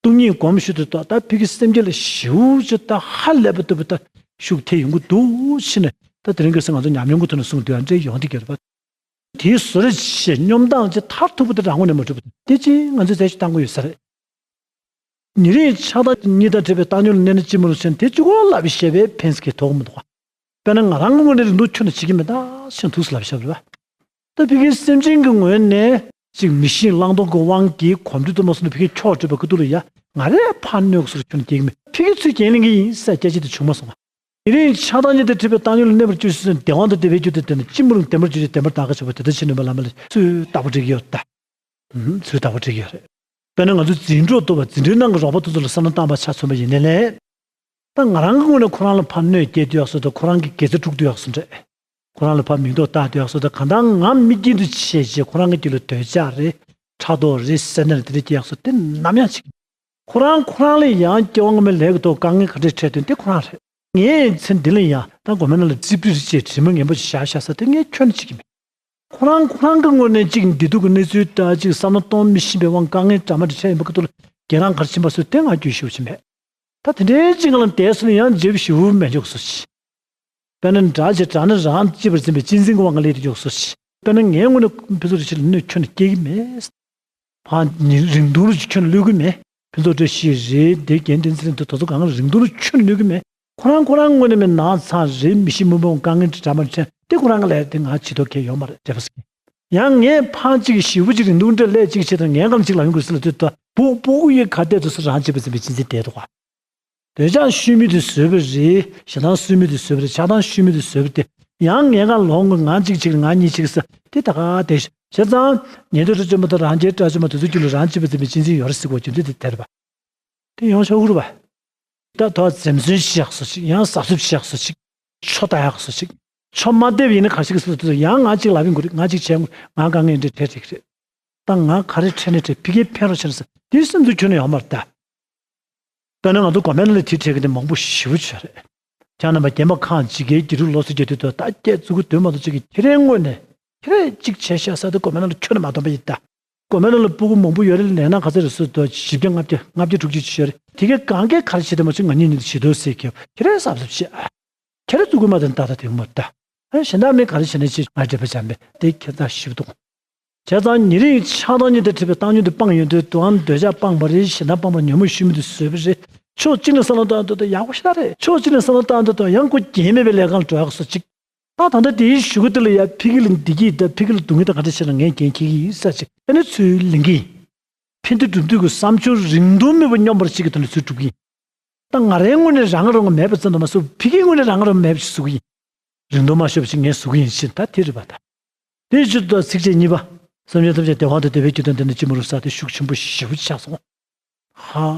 སྟོང་ཉིད་སྒོམ་ཞུ་དུས་ད་ད་ཕ་གི་སེམས་ཅན་ལ་ཞེ་པོ་ཅིག་ད་ཧ་ལས་པ་ལྟ་བུ་ད་ཤུགས་ཐེབས་ཡོང་གི་འདུག་ཕྱིན་ནས་ད་དེ་རིང་ཁ་སང་ང་ཚོ་ཉམས་མྱོང་གི་ཐོག་ནས་གསུངས་དུས་ཨ་འདྲས་ཡོང་དེ་ག་རེད་པ། དེའི་བཟོ་རེ་བྱེད་སྙོམས་སྟངས་ཅིག་མཐར་ཐུག་པ་དེ་རང་ངོས་ནས་མ་གྲུབ་པ་དེ་ཅིག་ང་ཚོས་རྩད་ཞིབ་བཏང་དགོས་ཡོད་ས་རེད། ཉེ་རིང་ཆགས་སྡང་གཉིས་དང་བྲལ་བའི་བཏང་སྙོམས་ལ་གནས་ན་ཅི་མ་རུང་ཟེར་ན་དེ་གཅིག་པོ་ལབ་པའི་བཤད་པའི་ཕན་ས་གི་དོགས་མི་འདུག་ག་དཔེར་ན་ང་རང་གི་ངོས་ནས་རིན་ཐང་ཁྱོན་ནས་བྱེད་ཀྱི་མེད་ད་ཞེས་ཐུགས་སུ་ལབ་བཞག་པ་རེད་པ། ད་ཕ་གིའི་སེམས་ཅན་གྱི་ངོས་ནས་ཅིག་མི་ཤེས་བླང་དོར་གྱི་དབང་གིས་གོམས་འདྲིས་དུ་མ་སོང་ནས་ཕ་གིའི་ཕྱོགས་བྲིས་པ་ཁུ་ཐུག་ལ་ཡ་ང་རས་ཕར་གནོད་ཟེར་ཁྱོན་ནས་སྐྱེལ་གྱི་མེད། ཕ་གི་ཚུར་འགན་ལེན་གྱི་ཡིན་ཟེར་སྐད་ཆ་དེ་བྱུང་མ་སོང་བ། ཉེ་རིང་ཆགས་སྡང་གཉིས་དང་འཁྲིལ་བའི་བཏང་སྙོམས་ལ་གནས་པར་གྱུར་ཅིག་ཟེར་ནས་བདེ་བ་དང་ལྡན་པར་གྱུར་ཏེ་བདེན་པར་ཅི་མ་རུང་བདེན་པར་གྱུར་ཅིག་བདེན་པར་བདག་ག་བྱེད་པ་དེ་ལྟར་ཕྱིར་ནུས་པ་ལ་མ་ལ་ཚུལ་བདག་པོ་སྒྲིག་གི་ཡོད་ད། ཚུལ་བདག་པོ་སྒྲིག་གི་ཡོད་རེད། དཔེར་ན་ང་ཚོ་འཛིན་གྲོགས་ཐུབ་པ་འཛིན་གྲྭའི་ནང་གི་རོགས་པ་དེ་ཚོ་ལ་བསམ་བློ་བཏང་བ་ཆ་མཚོན་པ་ཡིན་ནའི་ལས། ད་ང་རང་གི་ངོས་ནས་ཁོ་རང་ལ་ཕར་གནོད་སྐྱེལ་དུས་ཡག་སོ་ད་ཁོ་རང་གི་དགེ་རྩ་དཀྲུག་དུས་ཡག་སོ་འདྲ། ཁོ་རང་ལ་ཕར་མིང་འདོགས་བཏགས་དུས་ཡག་སོ་ད་གང་ལྟར་ང་མི་སྐྱིད་དུ་བྱས་རྗེས་ཁོ་རང་གི་རྒྱུད་ལ་འདོད་ཆགས་རེད། ཕྲག་དོག་རེད་ཟེར་ནས་དེ་འདྲ་སྐྱེ་ཡག་སོ་དེ་ནམ་ཡང་བྱེད་ཀྱི་མེད། ཁོ་རང་ཁོ་རང་ལ་ཡང་སྐྱེ་བ་སྔ་མའི་ལས་ཀྱི་ཐོག་དཀའ་ངལ་ག་འདྲས་འཕྲད་དོན་དེ་ཁོ་རང་རེད། ངས་ཚེ་འདི་ལ་ཡང་ད་མགོ་མའི་ནང་ལ་རྩིབ་རིས་ཅེས་དྲི་མ་ངན་པོ་ཞིག་བཞག་བཞག་ས་དེ་ངས་ཁྱོན་ནས་བྱེད་ཀྱི་མེད། ཁོ་རང་ཁོ་རང་གི་ངོས་ནས་གཅིག་བདེ་སྡུག་གི་གནས་ཚུལ་འདྲ་གཅིག་བསམ་བློ་གཏོང་མི་ཤེས་པའི་དབང་དཀའ་ངལ་འདྲ་མ་འདྲ་འཕྲད་ཡིན་པ་ཁ་ཐུག་ལ་རྒན་རང་གར་ཕྱིན་པ་སོས་དེ་ང་རྒྱུས་ཞེ་པོ་ཅིག་མེད། ད་དེ་འདྲའི་གཅིག་ལ་འདས་སོང་ན་ཡང་རྗེས་ཞེ་པོ་མེད་འཇོག་སོ་ཞིག་དཔེར་ན་དགྲ་ཆེ་དགྲ་ནི་རང་གཅེས་པར་འཛིན་པའི་གཅེས་འཛིན་གྱི་དབང་གིས་ལས་དེ་འཇོག་སོ་ཞིག་དཔེར་ན་ངའི་ངོས་ནས་ཕུན་ཚོགས་རིན་ཆེན་ལ་གནོད་ཁྱོན་ནས་སྐྱེལ་གྱི་མེད། ཕར་ཉིན་རིང་ཐུང་རུ་ཁྱོན་བླུག་གི་མེད། ཕུན་ཚོགས་བཀྲ་ཤིས་རེད་དེ་རྒན་བསྟན་འཛིན་རེད་དེ་དོ་ཚོ་གང་ག་རིང་ཐུང་རུ་ཁྱོན་བླུག་གི་མེད། ཁོ་རང་ཁོ་རང་ངོས་ནས་མི་ནག་ཚང་རེད། མི་ཤི་མི་འབོང་དཀའ་ངལ་འདྲ་མ་འཕྲད་དེ་ཁོ་རང་གི་ལས་དེ་ང་བྱེད་དོ་གལ་ཡོད་མ་རེད་དྲན་པ་སྐྱེ། ཡང་ངས་ཕར་གཅིག་ཞེ་པོ་གཅིག་རིང་ཐུང་འདྲ་ལས་གཅིག་བྱེད་དང་ངའི་སྒང་གཅིག་ལ་ཡོང་དགོས་སྲིད་ལ་དུས་ད་སྤུ་སྤུ་གུ་ཡི་ཁ་གཏད་དུ་སུ་རང་བྱེད་པ་ཟིན་པའི་གཅེས་འཛིན་བསྡད་འདུག་ག་འདོད་ཆགས་ཤུལ་མེད་དུ་བཟོས་པ་རེད། ཞེ་སྡང་སུན་མེད་དུ་བཟོས་པ་རེད། ཆགས་སྡང་ཤུལ་མེད་དུ་བཟོས་པ་རེད་དེ། ཡང་ངའི་སྒང་ལོག་དགོས་ང་གཅིག་བྱེད་ཀྱི་ང་གཉིས་བྱེད་ཀྱི་ས་དེ་ད་ག་དེ་བྱས་ཙང་ཉན་ཐོས་དགྲ་བཅོམ་པ་དང་རང་རྒྱལ་དགྲ་བཅོམ་པ་དེ་ཚོ་རྒྱུད་ལ་རང་གཅེས་པར་འཛིན་པའི་གཅེས་འཛིན་ཡོད་རེད་ཟེར་དགོས་རྒྱུ་མཚན་དེ་དེ་རེད་པ། དེ་ཡོང་ཆོག་གི་རེད་པ། ད་ཐོག་འཛེམ་ཟོན་བྱེད་ཡག་བཟོ་ཅིག་ཡང་གཟབ་གཟབ་བྱེད་ཡག་བཟོ་ཅིག་ཆོ་ལྟ་ཡག་བཟོ་ཅིག་ཆོ་མ་བལྟས་པ་ཡིན་ན་ག་ཞིག་གི་སྲིད་དུ་ཡང་ང་གཅིག་ལབ་ཡིན་དགོས་རེད། ང་གཅིག་བྱས་ང་དཀའ་ངལ་འདི་འཕྲད་ཀྱི་རེད། ད་ང་ག་རེ་འཕྲད་ནས་འཕྲད་ཕ་གིར་ཕན་རོགས་བྱས་ན་ཟེར་དེའི་སེམས་ཚོར་ཁྱོན་ནས་ཡོད་མ་རེད་ད། དཔེར་ན་ང་ཚོ་མགོ་མའི་ནང་ལ་དེ་འཕྲད་ཀྱི་དེ་མང་པོ་ཞེ་པོ་ཅིག་རེད། ཁྱེད་རྣམ་པ་རྒན་པ་ཁག་ཅིག་གིས་དགེ་ཕྲུག་སློབ་གསོ་རྒྱག་དུས་ད་ལྟ་སྐྱེ་བཙུགས་ཀྱི་དོན་མ་གཏོགས་ཅིག་གིས་ཁྱེད་རའི་ངོས་ནས་ཁྱེད་རས་གཅིག་བྱས་ཤག་ཟེར་དུས་མགོ་མའི་ནང་ལ་ཁྱོན་ནས་མ་འདོམས་པ་ཡིན་ད། མགོ་མའི་ནང་ལ་སྤུ་གུ་མང་པོ་ཡོད་རེད། ལས་ན་ག་ཚོད་རེད་ཟེར་དུས་བཞི་བརྒྱ་ལྔ་བརྒྱ་ལྔ་བརྒྱ་དྲུག་ཅུ་ཅིག་ཡོད་རེད། དེ་གས་གང་གས་ག་རེ་བྱེད་དེ་མ་བྱུང་ང་གཉིས་གཉིས་ལ་བྱེད་དོ་ཟེར་གྱི་ཁྱེད་རས་གཟབ་གཟབ་བྱེད། ཁྱེད་རས་བཙུགས་དགོས་མ་དེ་ད་ལྟ་དེ་མ་ད། ཨ་གཞན་དག་མི་ག་རེ་བྱེད་ན་ཅི་ང་འབྲེལ་བ་བྱ་མེད་དེ་ཁྱེད་ད་ཞིབ་འདུག་བྱས་ཙང་ཉེ་རིང་ཆགས་སྡང་གཉིས་དང་འཁྲིལ་བའི་བཏང་སྙོམས་དེ་སྤངས་ཡོང་དུས་དུའང་འདོད་ཆགས་སྤངས་པ་རེད། ཞེ་སྡང་སྤངས་པ་ཉོན་མོངས་ཤུལ་མེད་དུ་བཟོས་པ་རེད། ཕྱོགས་གཅིག་ནས་བསམ་བློ་བཏང་དུས་ད་ཡག་པོ་ཞེ་དྲག་རེད། ཕྱོགས་གཅིག་ནས་བསམ་བློ་བཏང་དུས་ད་ཡང་ཁོ་རྒྱན་མེད་པའི་ལས་ཁང་ལ་འགྲོ་ཡག་བཟོ་ཅིག་ད་ད་ལྟ་དེའི་གཞུག་གུ་དེ་ལ་ཡང་ཕ་གི་ལ་བདེ་སྐྱིད་དང་ཕ་གི་ལ་སྡུག་བསྔལ་དང་ག་འདྲ་བྱས་ན་ངས་འགན་འཁྱེར་གྱི་ཡིན་ས་ཅིག་ཨ་ནི་ཚུར་ལེན་གྱི་ཡིན། ཕན་བདེ་སྒྲུབ་འདོད་ཀྱི་བསམ་སྦྱོར་རིང་ཐུང་མེད་པར་སྙོམས་པར་བྱེད་ཀྱི་དོན་ལ་ཚུར་སྒྲུབ་ཀྱི་ཡིན། ད་ང་རའི་ངོས་ནས་རང་རང་མེད་པ་ཙམ་དུ་མ་ཟད་ཕ་གིའི་ངོས་ནས་རང་རང་མེད་པ་ཞིག་བཟོ་གི་ཡིན། རིང་ཐུང་མ་ཤོར་བ་ཞིག་ངས་བཟོ་གི་ཡིན་ཕྱིན་ད་དེ་རེད་པ་ད། དེའི་ཕྱིར་དུ་ཚིགས་བཅད་གཉིས་པ། བསམ་གཏན་ཐམས་ཅད་བདེ་བ་དང་ལྡན་པའི་རྒྱུ་དང་ལྡན་ན་ཅི་མ་རུང་ཟེར་དེ་ཤུགས་ཆེན་པོ་ཞེ་པོ་ཆགས་སོང་། ཧ་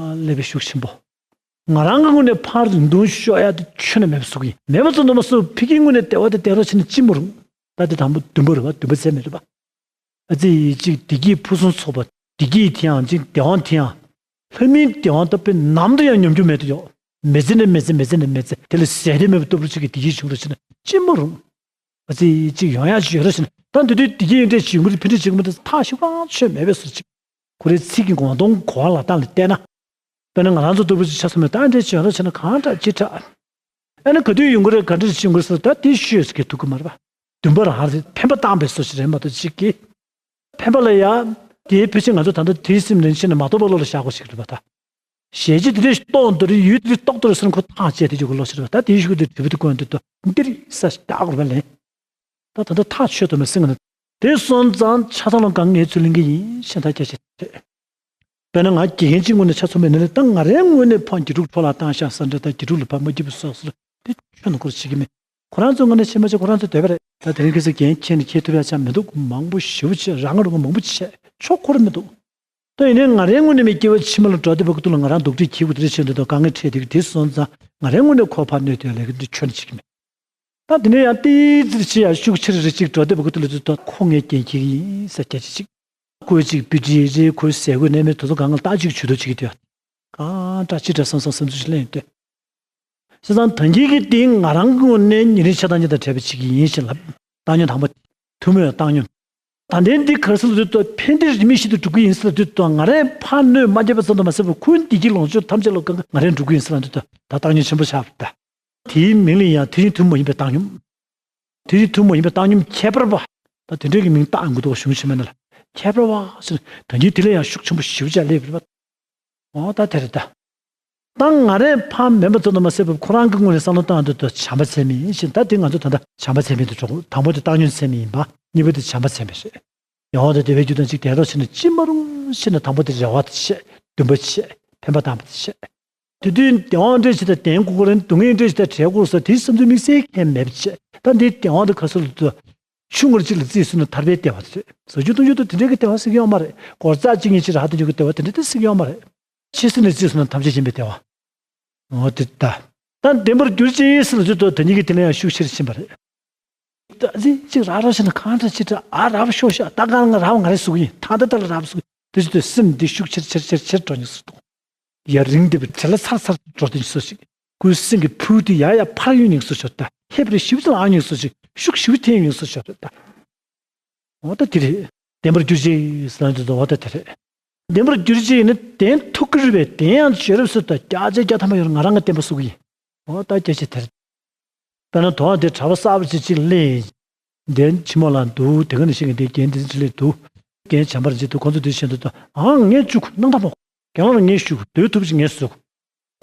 ལས་པའི་ཤུགས་ཆེན་པོ། ང་རང་གི་ངོས་ནས་ཕར་རིང་ཐུང་ཤོར་ཡ་དེ་ཁྱོན་ནས་མེད་པ་བཟོ་གི་ཡིན། མེད་པ་ཙམ་དུ་མ་ཟད་ཕ་གིའི་ངོས་ནས་བདེ་བ་དང་ལྡན་རོགས་བྱས་ན་ཅི་མ་རུང་། ད་དེ་དང་པོ་བདུན་པ་རེད་པ། བདུན་པ་ཚད་མེད་རེད་པ། ཨ་ཙི་གཅིག་བདེ་སྐྱིད་ཕུན་སུམ་ཚོགས་པ། བདེ་སྐྱིད་དེའང་གཅིག་བདེ་བ་དེའང་། ལྷ་མིའི་བདེ་བ་ད་དཔེ་ནམ་དུ་ཡང་ཉམས་རྒྱུ་མེད་དུ་ཡོད། མི་ཚེ་ནས་མི་ཚེ་མི་ཚེ་ནས་མི་ཚེ་དེ་ལ་ཟད་དེ་མེད་པ་ལྟ་བུ་ཅིག་གི་བདེ་སྐྱིད་བྱུང་རོགས་བྱས་ན་ཅི་མ་རུང་། ཨ་ཙི་གཅིག་ཡོང་ཡག་ཅིག་ཡོད་རོགས་བྱས་ན་ད་འདི་དུས་བདེ་སྐྱིད་ཡོད་འདྲས་ཅིག་ཡོང་གི་རེད། ཕན་འབྲས་ཅིག་མ་ད་ཐག་ཤུགས་གང་ཆོད་མེད་པའི་བཟོ་ཅིག་ཁོ་རའི་ཚིག་གི་ངོ་གདོང་གོ་བ་ལ་བལྟས་ལ་བལྟས་ན། དཔེར་ན་ང་རང་ཚོ་ལྟ་བུ་ཅིག་ཆ་མཚོན་ན་ད་འདྲས་ཅིག་ཡོང་རོགས་བྱས་ན་གང་དྲག་ཅི་དྲག་ཨ་ནི་ག་དུས་ཡོང་གི་རེད་ག་འདྲས་ཅིག་ཡོང་གི་རེད་ཟེར་ད་དེ་ཤོད་ཟེར་གྱི་ཐུག་གི་མ་རེད་པ། བདུན་པ་རང་རེད། ཕན་པ་བཏང་བའི་བཟོ་ཞིག་རེད་མ་གཏོགས་ཅིག་གིས། ཕན་པ་ལ་ཡ། དེའི་ཕལ་ཆེར་ང་ཚོ་ད་ལྟ་དེའི་སེམས་ནང་ཕྱིན་ནས་མ་རྟོགས་པ་བློ་ལ་བཞག་དགོས་ཞིག་རེད་པ་ད། གཞལ་བྱ་དེ་འདྲས་རྟོགས་འདོད་རེད་ཡུལ་དེ་འདྲས་རྟོགས་འདོད་རེད་ཟེར་ན་ཁོ་ཐག་བཅད་དེ་འཇོག་གི་བློ་ཞིག་རེད་པ་ད། དེའི་གཞུག་གུ་དེ་དྲིལ་བུ་དེ་བསྐོན་དུས་ད་འདིར་ས་ཞིག་བདག་དགོས་པ་ལེན། ད་ད་ལྟ་ཐག་ཆོད་དུ་མ་ཟིན་གི་ན། དེ་སོང་ཙང་ཆ་ཚང་ལ་དཀའ་ངལ་ཚུར་ལེན་གི་ཡིན་ཞེས་ཐག་བཅད་བྱས་ཏེ། དཔེར་ན་ང་དགེ་རྒན་གཅིག་ངོས་ནས་ཆ་མཚོན་པ་ཡིན་ན་ད་ང་རའི་ངོས་ནས་ཕར་དགེ་ཕྲུག་འཕྲོ་བརླག་བཏང་ཤག་ཟེར་འདྲ་ད་དགེ་ཕྲུག་ལ་ཕར་མ་སྐྱིད་པ་བཟོ་ཟེར་དེ་ཁྱོན་ནས་ཁོ་རང་བྱེད་ཀྱི་མེད། ཁོ་རང་ཚོའི་ངོས་ནས་བྱེད་མ་བྱེད་ཁོ་རང་ཚོའི་འདོད་པ་རེད། ད་དེ་རིང་ཁ་སང་འགན་འཁྱེར་ནས་འཁྱེར་ཐུབ་ཡག་ཅང་མི་འདུག་མང་པོ་ཞེ་པོ་བྱས་རང་ངོ་རང་ངོ་མང་པོ་བྱས་ཆོག་ཁོ་རང་མི་འདུག་ད་ཡིན་ནའི་ང་རའི་ངོས་ནས་མི་སྐྱེ་བ་ཕྱི་མ་ལ་འགྲོ་བདེ་བ་གི་ཐོག་ལ་ང་རང་རྡོག་ཁྲེས་འཁྱེར་དགོས་དེ་འདྲ་བྱས་འདུག་ད་དཀའ་ངལ་འཕྲད་དེ་དེ་སོང་ཙང་ང་རའི་ངོས་ནས་ཁོ་ཕར་གནོད་དེ་ལས་ཀ་འདི་ཁྱོན་ནས་བྱེད་ཀྱི་མེད། ད་དེ་ནས་ཡང་ཏིག་ཙིག་ཅིག་ཡང་ཤུགས་ཆེ་རེ་རེ་ཅིག་འགྲོ་བདེ་བ་གི་ཐོག་ལ་ཚུར་ད་ཁོ་ངས་འགན་འཁྱེར་གྱི་ཡིན་ཟེར་སྐད་ཆ་ཅིག་ཁོའི་ཅིག་སྤུས་ཀྲི་རེད། ཁོའི་ཟས་གོས་གནས་མལ་དེ་ཚོ་གང་ག་ལ་ལྟ་ཅིག་ཇུས་གཏོགས་བྱེད་ཀྱི་འདུག་གང་འདྲ་ཅི་འདྲ་བསམ་བསམ་བསམ་ཚུལ་ཞིག་གླེང་ཡོང་དུས། བྱས་ཙང་ད་གིན་གྱི་དེ་ང་རང་གི་ངོས་ནས་ཉེ་རིང་ཆགས་སྡང་གཉིས་དང་བྲལ་བ་ཅིག་ཡིན་ཞེས་ལབ། བཏང་སྙོམས་དང་པོ། ཐུན་མོང་བའི་བཏང་སྙོམས། ད་ལྟའི་འདི་ག་རེ་ཟེར་ལབ་དུས་ད་ཕན་བདེ་རིས་མེད་ཞིག་ཏུ་སྒྲུབ་ཀྱི་ཡིན་ཟེར་ལབ་དུས་ད་ང་རས་ཕར་གནོད་མ་བསྐྱལ་བ་ཙམ་དུ་མ་ཟད་པར་ཁོའི་བདེ་སྐྱིད་ལོངས་སྤྱོད་ཐམས་ཅད་ལ་གང་ག་ང་རས་འགྲུབ་ཀྱི་ཡིན་ཟེར་ལབ་དུས་ད་ད་བཏང་སྙོམས་ཆེན་པོ་ཆགས་པ་རེད་ད། དེའི་མིང་ལ་ཡང་དེ་བཞིན་ཐུན་མོང་མ་ཡིན་པའི་བཏང་སྙོམས། དེ་བཞིན་ཐུན་མོང་མ་ཡིན་པའི་བཏང་སྙོམས་ཁྱད་པར་བ། ད་དེ་འདྲའི་གི་མིང་བཏགས་ཡོང་གི་འདུག་གཞུང་ཕྱི་མ་ནང་ལ། ཁྱད་པར་བ་ཟེར་ད་གིན་དེ་ལས་ཡང་ཤུགས་ཆེན་པོ་ཞེ་པོ་ཅིག་སླེབས་པ་རེད་པ། འོ་ད་དེ་རེད་ད། ད་ང་རས་ཕར་མེད་པ་ཙམ་དུ་མ་ཟད་པར་ཁོ་རང་གི་ངོས་ནས་བསམ་བློ་བཏང་དུས་ད་བྱམས་པ་ཚད་མེད་ཡིན་ཞེས་ད་དེ་ང་ཚོ་ད་ལྟ་བྱམས་པ་ཚད་མེད་དུ་འགྲོ་དགོས། དང་པོ་དེ་བཏང་སྙོམས་ཚད་མེད་ཡིན་པ། གཉིས་པ་དེ་བྱམས་པ་ཚད་མེད་རེད། ཡང་འོ་ད་བདེ་བའི་རྒྱུ་དང་གཅིག་དེ་རོགས་བྱས་ན་ཅི་མ་རུང་ཞེ་ན་དང་པོ་དེ་རེ་བ་དེ་བྱས། འདུན་པ་བྱས། ཕན་པ་དང་པོ་དེ་བྱས། དེ་དུས་བདེན་དཔང་འདྲ་ཞིག་དང་བདེན་དགོས་ཀྱི་རེད། སྡུག་བསྔལ་འདྲ་ཞིག་དང་བྲལ་དགོས་ས་དེའི་བསམ་ཚུལ་དམིགས་བསལ་གང་ཡང་མེད་པ་བྱས། ད་འདི་བདེན་དཔང་དེ་ག་ཚོད་ལ་ཆུང་ངུར་གཅིག་ལ་བརྩིས་སོང་ན་ཐར་པའི་བདེ་བ་རེད། ཟ་རྒྱུ་འཐུང་རྒྱུ་དང་དེ་འདྲའི་གི་བདེ་བ་ཟེར་གྱི་ཡོད་མ་རེད། སྒོར་རྩ་གཅིག་གཉིས་ཅིག་རག་བསྡད་རྒྱུ་གི་བདེ་བ་དེ་འདྲ་དེ་ཟེར་གྱི་ཡོད་མ་རེད། ཕྱི་སེམས་ནས་བརྩིས་སོང་ན་ཐམས་ཅད་མཁྱེན་པའི་བདེ་བ། འོ་དེ་ད། ད་བདེན་པར་གྱུར་ཅིག་ཟེར་ལ་ཚུལ་དུ་ད་ཉིད་ཀྱི་དེ་ལ་ཡང་ཤུགས་ཆེར་ཕྱིན་པ་རེད། ད་ཅིག་ཅིག་རག་རོགས་བྱས་ན་གང་འདྲ་ཅིག་འདྲ་ཨ་རག་པ་ཤོག་ཤག་ད་གང་ང་རག་པ་ང་རེ་ཟུག་ཡིན། ད་ད་ད་ལ་རག་པ་ཟུག་དེ་ཚོ་དེ་སེམས་འདི་ཤུགས་ཆེར་ཆེར་ཆེར་ཆེར་འགྲོ་ཉེ་ཟུག་འདུག་ཡར་རིང་དེ་བའི་བྲེལ་ལ་ཚར་ཚར་འགྲོ་དེ་ཉེ་ཟུག་ཅིག་ཁོའི་སེམས་ཀྱི་ཕུགས་དེ་ཡར་ཡར་འཕར་ཡོང་ཉེ་ཟུག་ཤོར། ད་ཧེབ་རེ་ཞིབ་ཅིག་ལ་ཨ་ཉེ་ཟུག་ཅིག་ཤུགས་ཞིབ་འཐེན་ཉེ་ཟུག་ཤོར། ད། འོ་ད་དེ་རེད། བདེན་པར་གྱུར་ཅིག་ཟེར་ན་འོ་ད་དེ་རེད། བདེན་པར་གྱུར་ཅིག་ནི་བདེན་ཐུག་གི་རེད་པས། བདེན་ཡང་བྱེད་རབས་སུ་ད་བརྒྱ་ཆ་བརྒྱ་ཐམ་པ་ཡོད་རེད། ང་རང་གི་བདེན་པ་གསུང་གི་ཡིན། འོ་ད་སྐད་ཆ་དེ་རེད། དཔེར་ན་དོ་དེ་གྲྭ་པ་གསར་པ་ཅིག་ཅིག་སླེབས། བདེན་ཕྱི་མོ་ལ་འདུག་དེ་ག་ནས་ཤེས་ཀྱི་འདི་རྒན་འདི་ཅིག་སླེབས་འདུག་རྒན་བྱམས་པར་ཅིག་འདུག་ཁོང་ཚོ་འདི་བྱེད་འདུག་ཨང་ངས་བཅུག་སྣང་དག་མོ། རྒན་ལགས་ངས་ཞུ་དུས་ཐུབ་ཅིག་ངས་ཟུག་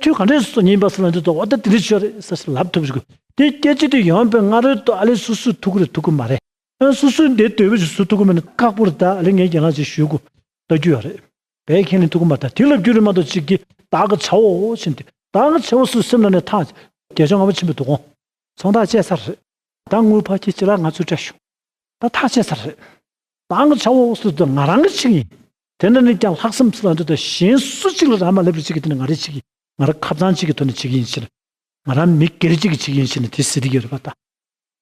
ཁྱོད་ག་འདྲས་སོ་ཉིན་པ་སུ་ལ་འདི་ཏོ་འོ་ད་དེ་འདྲས་ཆོས་རེད་ཟེར་ལབ་ཐུབ་ཅིག་དེ་སྐད་ཆ་དེ་ཡོང་པའི་སྔ་རོལ་དུ་ཨ་ལེ་སུ་སུ་ཐུག་གི་རེད་ཐུག་གི་མ་རེད། ཨ་སུ་སུ་འདི་འདོད་པ་ཞིག་སུ་ཐུག་གི་མེད་ན་ཁག་པོ་རེད། ད་ཨ་ལེ་ངས་རྒན་ལགས་ཅིག་ཞུ་དགོས་ལྟ་རྒྱུ་ཡོད་རེད། བས་ཁས་ལེན་ཐུབ་གི་མ་རེད། ད་དེ་ལབ་རྒྱུ་རེད་མ་གཏོགས་ཅིག་གི་བདག་གི་བྱའོ་ཕྱིན་ཏེ་བདག་གི་བྱའོ་སུ་སེམས་ལ་ནས་ཐག་བརྒྱད་ཅུ་ལྔ་པ་ཕྱིན་པའི་དུ་ཁོང་ཚོང་ཐག་བཅད་ཚར་རེད། ད་དངུལ་ཕར་ཁྱེར་ཅི་ལ་ང་ཚོའི་སྤྲད་ཞུ། ད་ཐག་བཅད་ཚར་རེད། བདག་གི་བྱའོ་སུ་དུ་ང་རང་གི་ཆིག་ཡིན། དེ་འདྲ་ནི་ཀྱང་ལྷག་བསམ་སུ་ལ་འདུག་ད་གཞན་སུ་གཅིག་ལ་རག་མ་ལབ་རེ་གཅིག་གི་དེ་ནི་ང་རེ་གཅིག་ཡིན། ང་རང་ཁ་བྱང་གཅིག་གི་ཐོག་ནས་གཅིག་ཡིན་ཕྱིར། ང་རང་མི་སྒེར་གཅིག་གི་གཅིག་ཡིན་ཕྱིར་ནི་དེ་ཟེར་གྱི་ཡོད་རེད་པ། ད་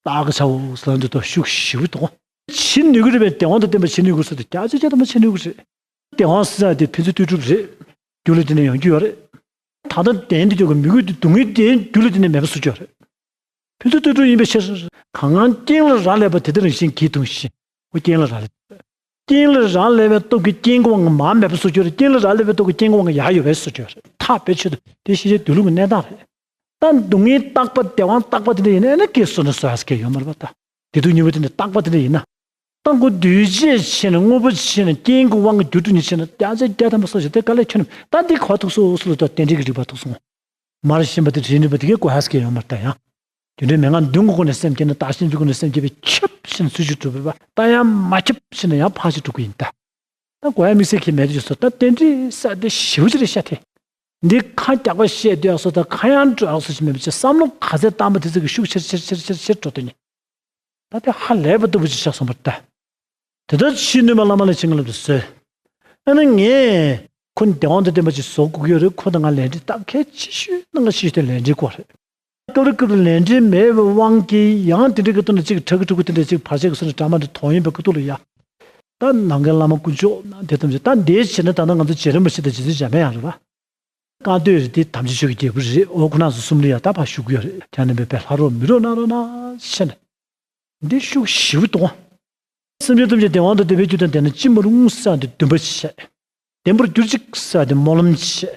བདག་གི་བྱའོ་སུ་ལ་འདུག་ད་ཤུགས་ཞེ་པོ་འདུག་བྱེད་ནུས་ཀྱི་རེད་པས། བདེན་དབང་དང་ལྡན་པ་བྱེད་ནུས་དགོས་ས་དེ་བརྒྱ་ཆ་བརྒྱ་ཐམ་པ་བྱེད་ནུས་ཀྱི་རེད། བདེན་དབང་ཟེར་ཡ་དེ་ཕན་ཚུན་ལྟོས་གྲུབ་རེད། རྒྱུ་ལ་དེ་ནས་ཡོང་རྒྱུ་ཡོད་རེད། ད་ལྟ་བདེན་དེ་ཀྱོག་གི་མི་དགོས་དེ་སྡུག་བསྔལ་དེ་རྒྱུ་ལ་དེ་ནས་མེད་པ་བཟོ་རྒྱུ་ཡོད་རེད། ཕན་ཚུན་ལྟོས་གྲུབ་ཡིན་པའི་ཕྱིར། གང་གང་རྐྱེན་ལ་རག་ལས་པ་དེ་ལྟར་རང་བཞིན་གྱིས་དུ་ཞིང་། འོ་རྐྱེན་ལ་རག་ལས། རྐྱེན་ལ་རག་ལས་པའི་སྟོབས་ཀྱིས་རྐྱེན་གྱི་དབང་གིས་མར་མེད་པ་བཟོ་རྒྱུ་རེད། རྐྱེན་ལ་རག་ལས་པའི་སྟོབས་ཀྱིས་རྐྱེན་གྱི་དབང་གིས་ཡར་ཡོད་པའི་བཟོ་རྒྱུ་རེད། ཐག་རྦད་ཆོད་དུ་དེ་ཤེས་བྱའི་སྡོད་ལུགས་ཀྱི་གནས་སྟངས་རེད། ད་སྡུག་བསྔལ་རྟག་པ་བདེ་བ་རྟག་པ་དེ་འདྲ་ཡིན་ན་ཨེ་ན་སྐྱེ་སོང་ན་བཟོ་ཡ་ཟེར་མཁན་ཡོད་མ་རེད་པ། ད་བདེ་སྡུག་གཉིས་པོ་དེ་འདྲ་རྟག་པ་དེ་འདྲ་ཡིན་ན། ད་ཁོ་འདུས་བྱས་ཕྱིན་ནས་དངོས་པོ་ཕྱིན་ནས་རྐྱེན་གྱི་དབང་གིས་རྒྱུ་དྲུག་ཉིད་ཕྱིན་ན་བརྒྱ་ཆ་བརྒྱ་ཐམ་པ་སོ་ཞིག་དེ་དཀའ་ལས་ཁྱོན་ནས་ད་འདི་གོ་ཐུག་སོ་སོ་ལ་ད་རྟེན་འབྲེལ་གྱི་རིགས་པ་ཐུག་སོང་། མར་ཤེས་པ་དེ་དྲིན་རིག་པ་དེ་གས་གོ་ཡ་ཟེར་མཁན་ཡོད་མ་རེད་ད་ཡང་། རྒྱུ་འབྲས་མན་ངག་བདུན་གྱི་སྒོ་ནས་སེམས་བསྐྱེད་ན་བདག་གཞན་དོན་ཀུན་ནས་སེམས་བསྐྱེད་པས་ཁྱབ་ཕྱིན་ཚུལ་གྱི་གྲུབ་པ་ད་ཡང་མ་ཁྱབ་ཕྱིན་ན་ཡང་ཕར་ཞིག་གྲུབ་ཀྱི་ཡིན་ད། ད་གོ་ཡ་དམིགས་བསལ་གྱི་མེད་དུ་ཡོད་སོ། ད་རྟེན་འབྲེལ་ས་དེ་ཞེ་པོ་ཅིག་རེད་ཤ་དེ། འདི་ཁ་རྒྱག་པ་བཤད་སྡོད་ཡག་སོ་ད་ཁ་ཡང་འགྲོ་ཡག་སོ་ཞིག་མེད་པ་ཅིག་བསམ་བློ་ག་ཚད་བཏང་པ་དེ་ཚོ་གི་ཤུགས་ཆེར་ཆེར་ཆེར་ཆེར་ཆེར་འགྲོ་དོན་ནི། ད་དེ་ཧ་ལས་པ་ལྟ་བུ་ཅིག་ཆགས་སོང་བར་ད། དེ་ལྟར་ཕྱིའི་ནུས་པ་བླ་མ་ལས་བྱིན་གྱིས་བརླབ་ཏུ་གསོལ། ཨ་ནི་ངས་ཁོ་བདེ་དབང་དང་ལྡན་པ་ཅིག་བཟོ་དགོས་ཀྱི་ཡོད་རེད། ཁོ་དང་ང་ལས་འབྲེལ་ད་གལ་ཆེ་ཤོས་ནང་ག་ཤེས་ཏེ་ལས་འབྲེལ་དགོས་རེད། སྐབས་རེ་སྐབས་རེ་ལས་འབྲེལ་མེད་པའི་དབང་གིས་ཡང་དེ་འདྲའི་གི་སྟེང་ནས་ཅིག་ཁྲ་གི་ཕྲུ་གུ་དེ་འདྲ་ཅིག་བར་ཆད་ཀྱི་སོ་ནས་དྲ་མ་འདི་དོང་ཡིན་པའི་སྐུ་ཐུག་ལ་ཡ། ད་ནམ་མཁའི་བླ་མ་དཀོན་མཆོག་ན་དེ་ཙམ་ཞིག་ད་འདིའི་ཕྱིར་ན་ད་ལྟ་ང་ཚོ་རྗེ་རིན་པོ་ཆེ་དང་རྗེ་བཙུན་འཇམ་དཔལ་དབྱངས་རེད་པ། བཀའ་སྡོད་རེད་དེ་དམ་ཆོས་ཆོས་ཀྱི་རྒྱལ་པོ་རེད། ཨོ་ཁོ་རང་ཚོ་གསུམ་ལ་ཡ་ད་ཕར་བཞུགས་ཀྱི་ཡོད་རེད། ཁྱེད་རྣམ་པས་ཕར་ལྷག་རོགས་མི་རོགས་གནང་རོགས་གནང་བྱས་ནས། འདི་ཤུགས་ཞེ་པོ་གཏོང་། སེམས་ཅན་ཐམས་ཅད་བདེ་བ་དང་ལྡན་པའི་རྒྱུ་དང་ལྡན་ན་ཅི་མ་རུང་ཟེར་ཡ་འདི་འདུན་པ་བྱས། བདེན་པར་གྱུར་ཅིག་ཟེར་ཡ་འདི་སྨོན་ལམ་བྱས།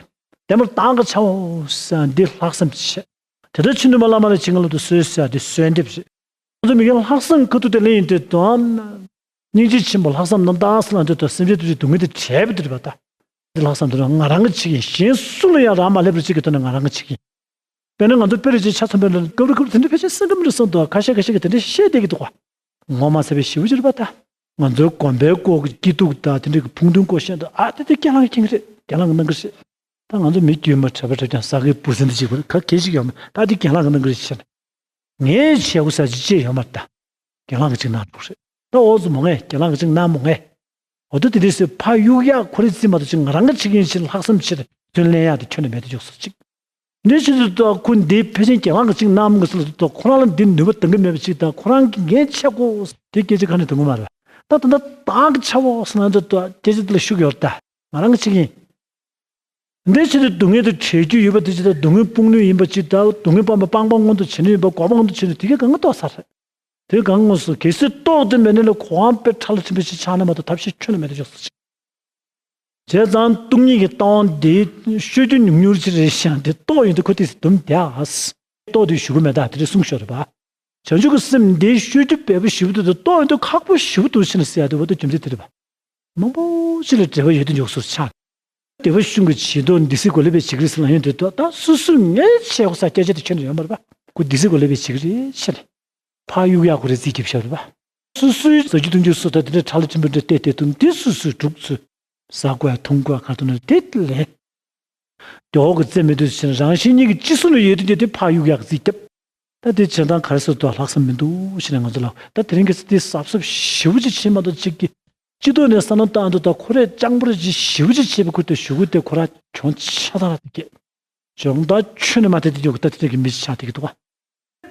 བདེན་པར་བདག་གི་བྱའོ་ཟེར་ཡ་འདི་ལྷག་བསམ་བྱས། དེ་ལྟར་ཕྱིའི་ནུས་པ་བླ་མ་ལས་བྱིན་གྱིས་བརླབ་ཏུ་གསོལ་ཟེར་ཡ་འདི་གསོལ་འདེབས་བྱས། ང་ཚོ་མི་རྒན་ལྷག་བསམ་ཁ་ཐུག་དེ་ལེན་ཡོང་དུས་དང་། སྙིང་རྗེ་ཆེན་པོ་ལྷག་བསམ་རྣམ་དག་ཟེར་ལ་འདོད་དོ། སེམས་ཅན་ཐམས་ཅད་སྡུག་བསྔལ་དང་བྲལ་བའི་དུས་རེད་པ་ད། འདི་ལྷག་བསམ་དེ་ནི་ང་རང་གི་ཆིག་ཡིན། གཞན་སུ་ལ་ཡང་རག་མ་སླེབས་པར་ཅིག་གི་དོན་ནི་ང་རང་གི་ཆིག་ཡིན། དཔེར་ན་ང་ཚོ་དཔེ་རེ་ཅིག་ཆ་མཚོན་པ་ན་སྐབས་རེ་སྐབས་རེ་དེ་འདྲ་ཕལ་ཆེར་སེམས་ཁྲལ་མི་འདྲ་སོང་འདུག་ཁ་ཤས་ཁ་ཤས་ཀྱིས་དེ་འདྲ་བཤད་བསྡད་ཀྱི་འདུག་ག་ངོ་མ་ཚ་བའི་ཞེ་པོ་ཅིག་རེད་པ་ད། ང་ཚོའི་དགོན་པའི་སྐོར་གྱི་སྐྱིད་སྡུག་དང་དེ་འདྲ་གི་ཕུགས་འདུན་སྐོར་བཤད་འདུག་ཨ་དེ་དེ་རྒན་ལགས་ཀྱིས་མཁྱེན་གྱི་རེད། རྒན་ལགས་ཀྱིས་གནང་གི་རེད། ད་ང་ཚོ་མི་དཀྱུས་མ་གྲྭ་པ་གྲྭ་རྐྱང་ཟ་མཁན་འབུ་སྲིན་དེ་གཅིག་པ་ག་གེ་ཞིག་ཡོད་མ་ད་དེ་རྒན་ལགས་ཀྱིས་གནང་གི་རེད་ཟེར་ནས། ངས་བྱེད་དགོས་ས་ཅིག་ཅེས་ཡོད་མ་རེད་ད། རྒན་ལགས་ཀྱིས་གཅིག་གནང་འགྲོ་གི་རེད། ད་འོ་ཙམ་མོ་ངས་རྒན་ལགས་ཀྱིས་གཅིག་གནང་མོ་ངས། འོ་ད་དེ་དུས་སུ་ཕར་གཡུག་ཡག་ཁོ་རེ་རྩིས་མ་གཏོགས་ཅིག་ང་རང་གི་ཆིག་ཡིན་ཕྱིར་ལྷག་བསམ་ཆེར་ཚུར་ལེན་ཡག་དེ་ཁྱོན་ནས་མེད་དུ་འཇོག་སོ་ཅིག་འདི་ཕྱིར་དུ་ད་ཁོ་འདི་ཕལ་ཆེར་རྒན་ལགས་ཀྱིས་གཅིག་གནང་མོ་གི་སོ་ལ་དུ་ད་ཁོ་རང་ལ་འདི་ནུས་པ་འདང་གི་མེད་པ་ཅིག་ད་ཁོ་རང་གིས་ངས་བྱེད་དགོས་དེ་སྐད་ཆ་ག་ནས་འདང་གི་མ་རེད། ད་ད་ད་བདག་གི་བྱའོ་ཟེར་ན་ད་ད་སྐད་ཆ་འདི་ལ་ཤུགས་ཡོད་ད་ང་རང་གི་ཆིག་ཡིན། འདི་ཕྱིར་དུ་སྡུག་བསྔལ་དང་བྲལ་རྒྱུ་ཡོད་པ་དེ་ཅི་ལྟར་སྡུག་བསྔལ་སྤོང་ནུས་ཡིན་པ་ཅི་ལྟར་སྡུག་བསྔལ་སྤངས་པ་སྤངས་པ་མངོན་དུ་བྱེད་ནུས་ཡིན་པ་གོ་འཕང་མངོན་དུ་བྱེད་ནུས་དེ་གས་གང་ག་རྟོགས་ཚར་རེད། དེ་གང་མངོན་སུམ་གལ་སྲིད་རྟོགས་ཏེ་མེད་ན་ལས་གོ་འཕང་དཔེ་ཕྲ་ལ་ཕྱིན་པ་ཞིག་ཆགས་ན་མ་གཏོགས་ཐབས་ཤེས་ཁྱོན་ནས་མེད་དུ་འཇོག་སོ་ཅིག་བྱས་ཙང་སྟོང་ཉིད་ཀྱི་ལྟ་བ་འདི་ཤོད་རྒྱུ་ཉུང་ཉུང་ཅིག་རེད་ཤག་འདི་རྟོགས་ཡོང་དུས་ཁོ་དེ་སྡུམ་བསྡད་ཨ། རྟོགས་དུས་ཞུ་གི་མེད་ད་དེ་འདྲ་གསུངས་ཤོར་རེད་པ། བྱང་ཆུབ་ཀྱི་སེམས་འདི་ཤོད་རྒྱུ་འབེལ་པོ་ཞེ་པོ་འདུག་ད་རྟོགས་ཡོང་དུས་ཁག་པོ་ཞེ་པོ་འདུག་ཕྱིན་ཟེར་ཡ་དེ་འོ་ད་རྒྱུ་མཚན་དེ་རེད་པ། མང་པོ་ཅིག་ལ་འབྲེལ་བ་ཡོད་དུ་འཇོག་སོར་ཆགས། བདེ་བ་གཞུང་གི་བྱེད་དོ་འདི་སྲིད་གོ་ལེ་བའི་བྱེད་ཀྱི་རེད་ཟེར་ལ་ཡོང་དུས་ད་སོ་སོས་ངས་བྱས་དགོས་ས་སྐད་ཆ་དེ་ཁྱོན་ནས་ཡོད་མ་རེད་པ། ཁོ་འདི་སྲིད་གོ་ལེ་བའི་བྱེད་ཀྱི་རེད་ཕྱིན། ཕར་གཡུག་ཡག་ཁོ་རེ་རྩིས་རྒྱབ་ཤར་རེད་པ། སོ་སོའི་ཟ་རྒྱུ་འཐུང་རྒྱུ་སོ་ད་དེ་འདྲ་ཁྲག་ལ་ཕྱིན་པ་འདྲ་བལྟས་བལྟས་དུས་འདི་སོ་སོས་སྒྲུབ་ཚུལ། ཟ་དགོས་འཐུང་དགོས་ག་དུ་ན་དེ་ལས། རྒྱལ་བ་གི་རྩེ་མི་འདུག་ཟེར་ནས་རང་བཞིན་གཉིས་ཀྱི་སྤྱི་གཙུག་ན་ཡོད་དུས་དེ་ཕར་གཡུག་ཡག་རྩིས་བརྒྱབ། ད་དེ་བྱེད་སྟངས་ག་རེ་ཟེར་དུས་ལྷག་བསམ་མི་འདུག་ཟེར་ནས་ང་ཚོ་ལ་ད་དེ་རིང་གི་ཚེ་དེ་གཟབ་གཟབ་ཞེ་པོ་ཅིག་བྱེད་མ་གཏོགས་ཅིག་གི། སྤྱི་ཐོག་ནས་བསམ་བློ་བཏང་དུས་ད་ཁོ་རས་སྤྱང་པོ་རེ་ཅིག་ཞེ་པོ་ཅིག་བྱས་པའི་ཁུལ་དུ་གཞུག་གུ་དེ་ཁོ་རང་གྱོང་ཆ་ཚང་ར་དེ་སྐད། སྦྱོང་བརྡར་ཁྱོན་ནས་མ་ཐེབས་དེ་ཡོད་ད་དེ་འདྲ་གི་མི་ཆགས་བསྡད་ཀྱི་འདུག་ག།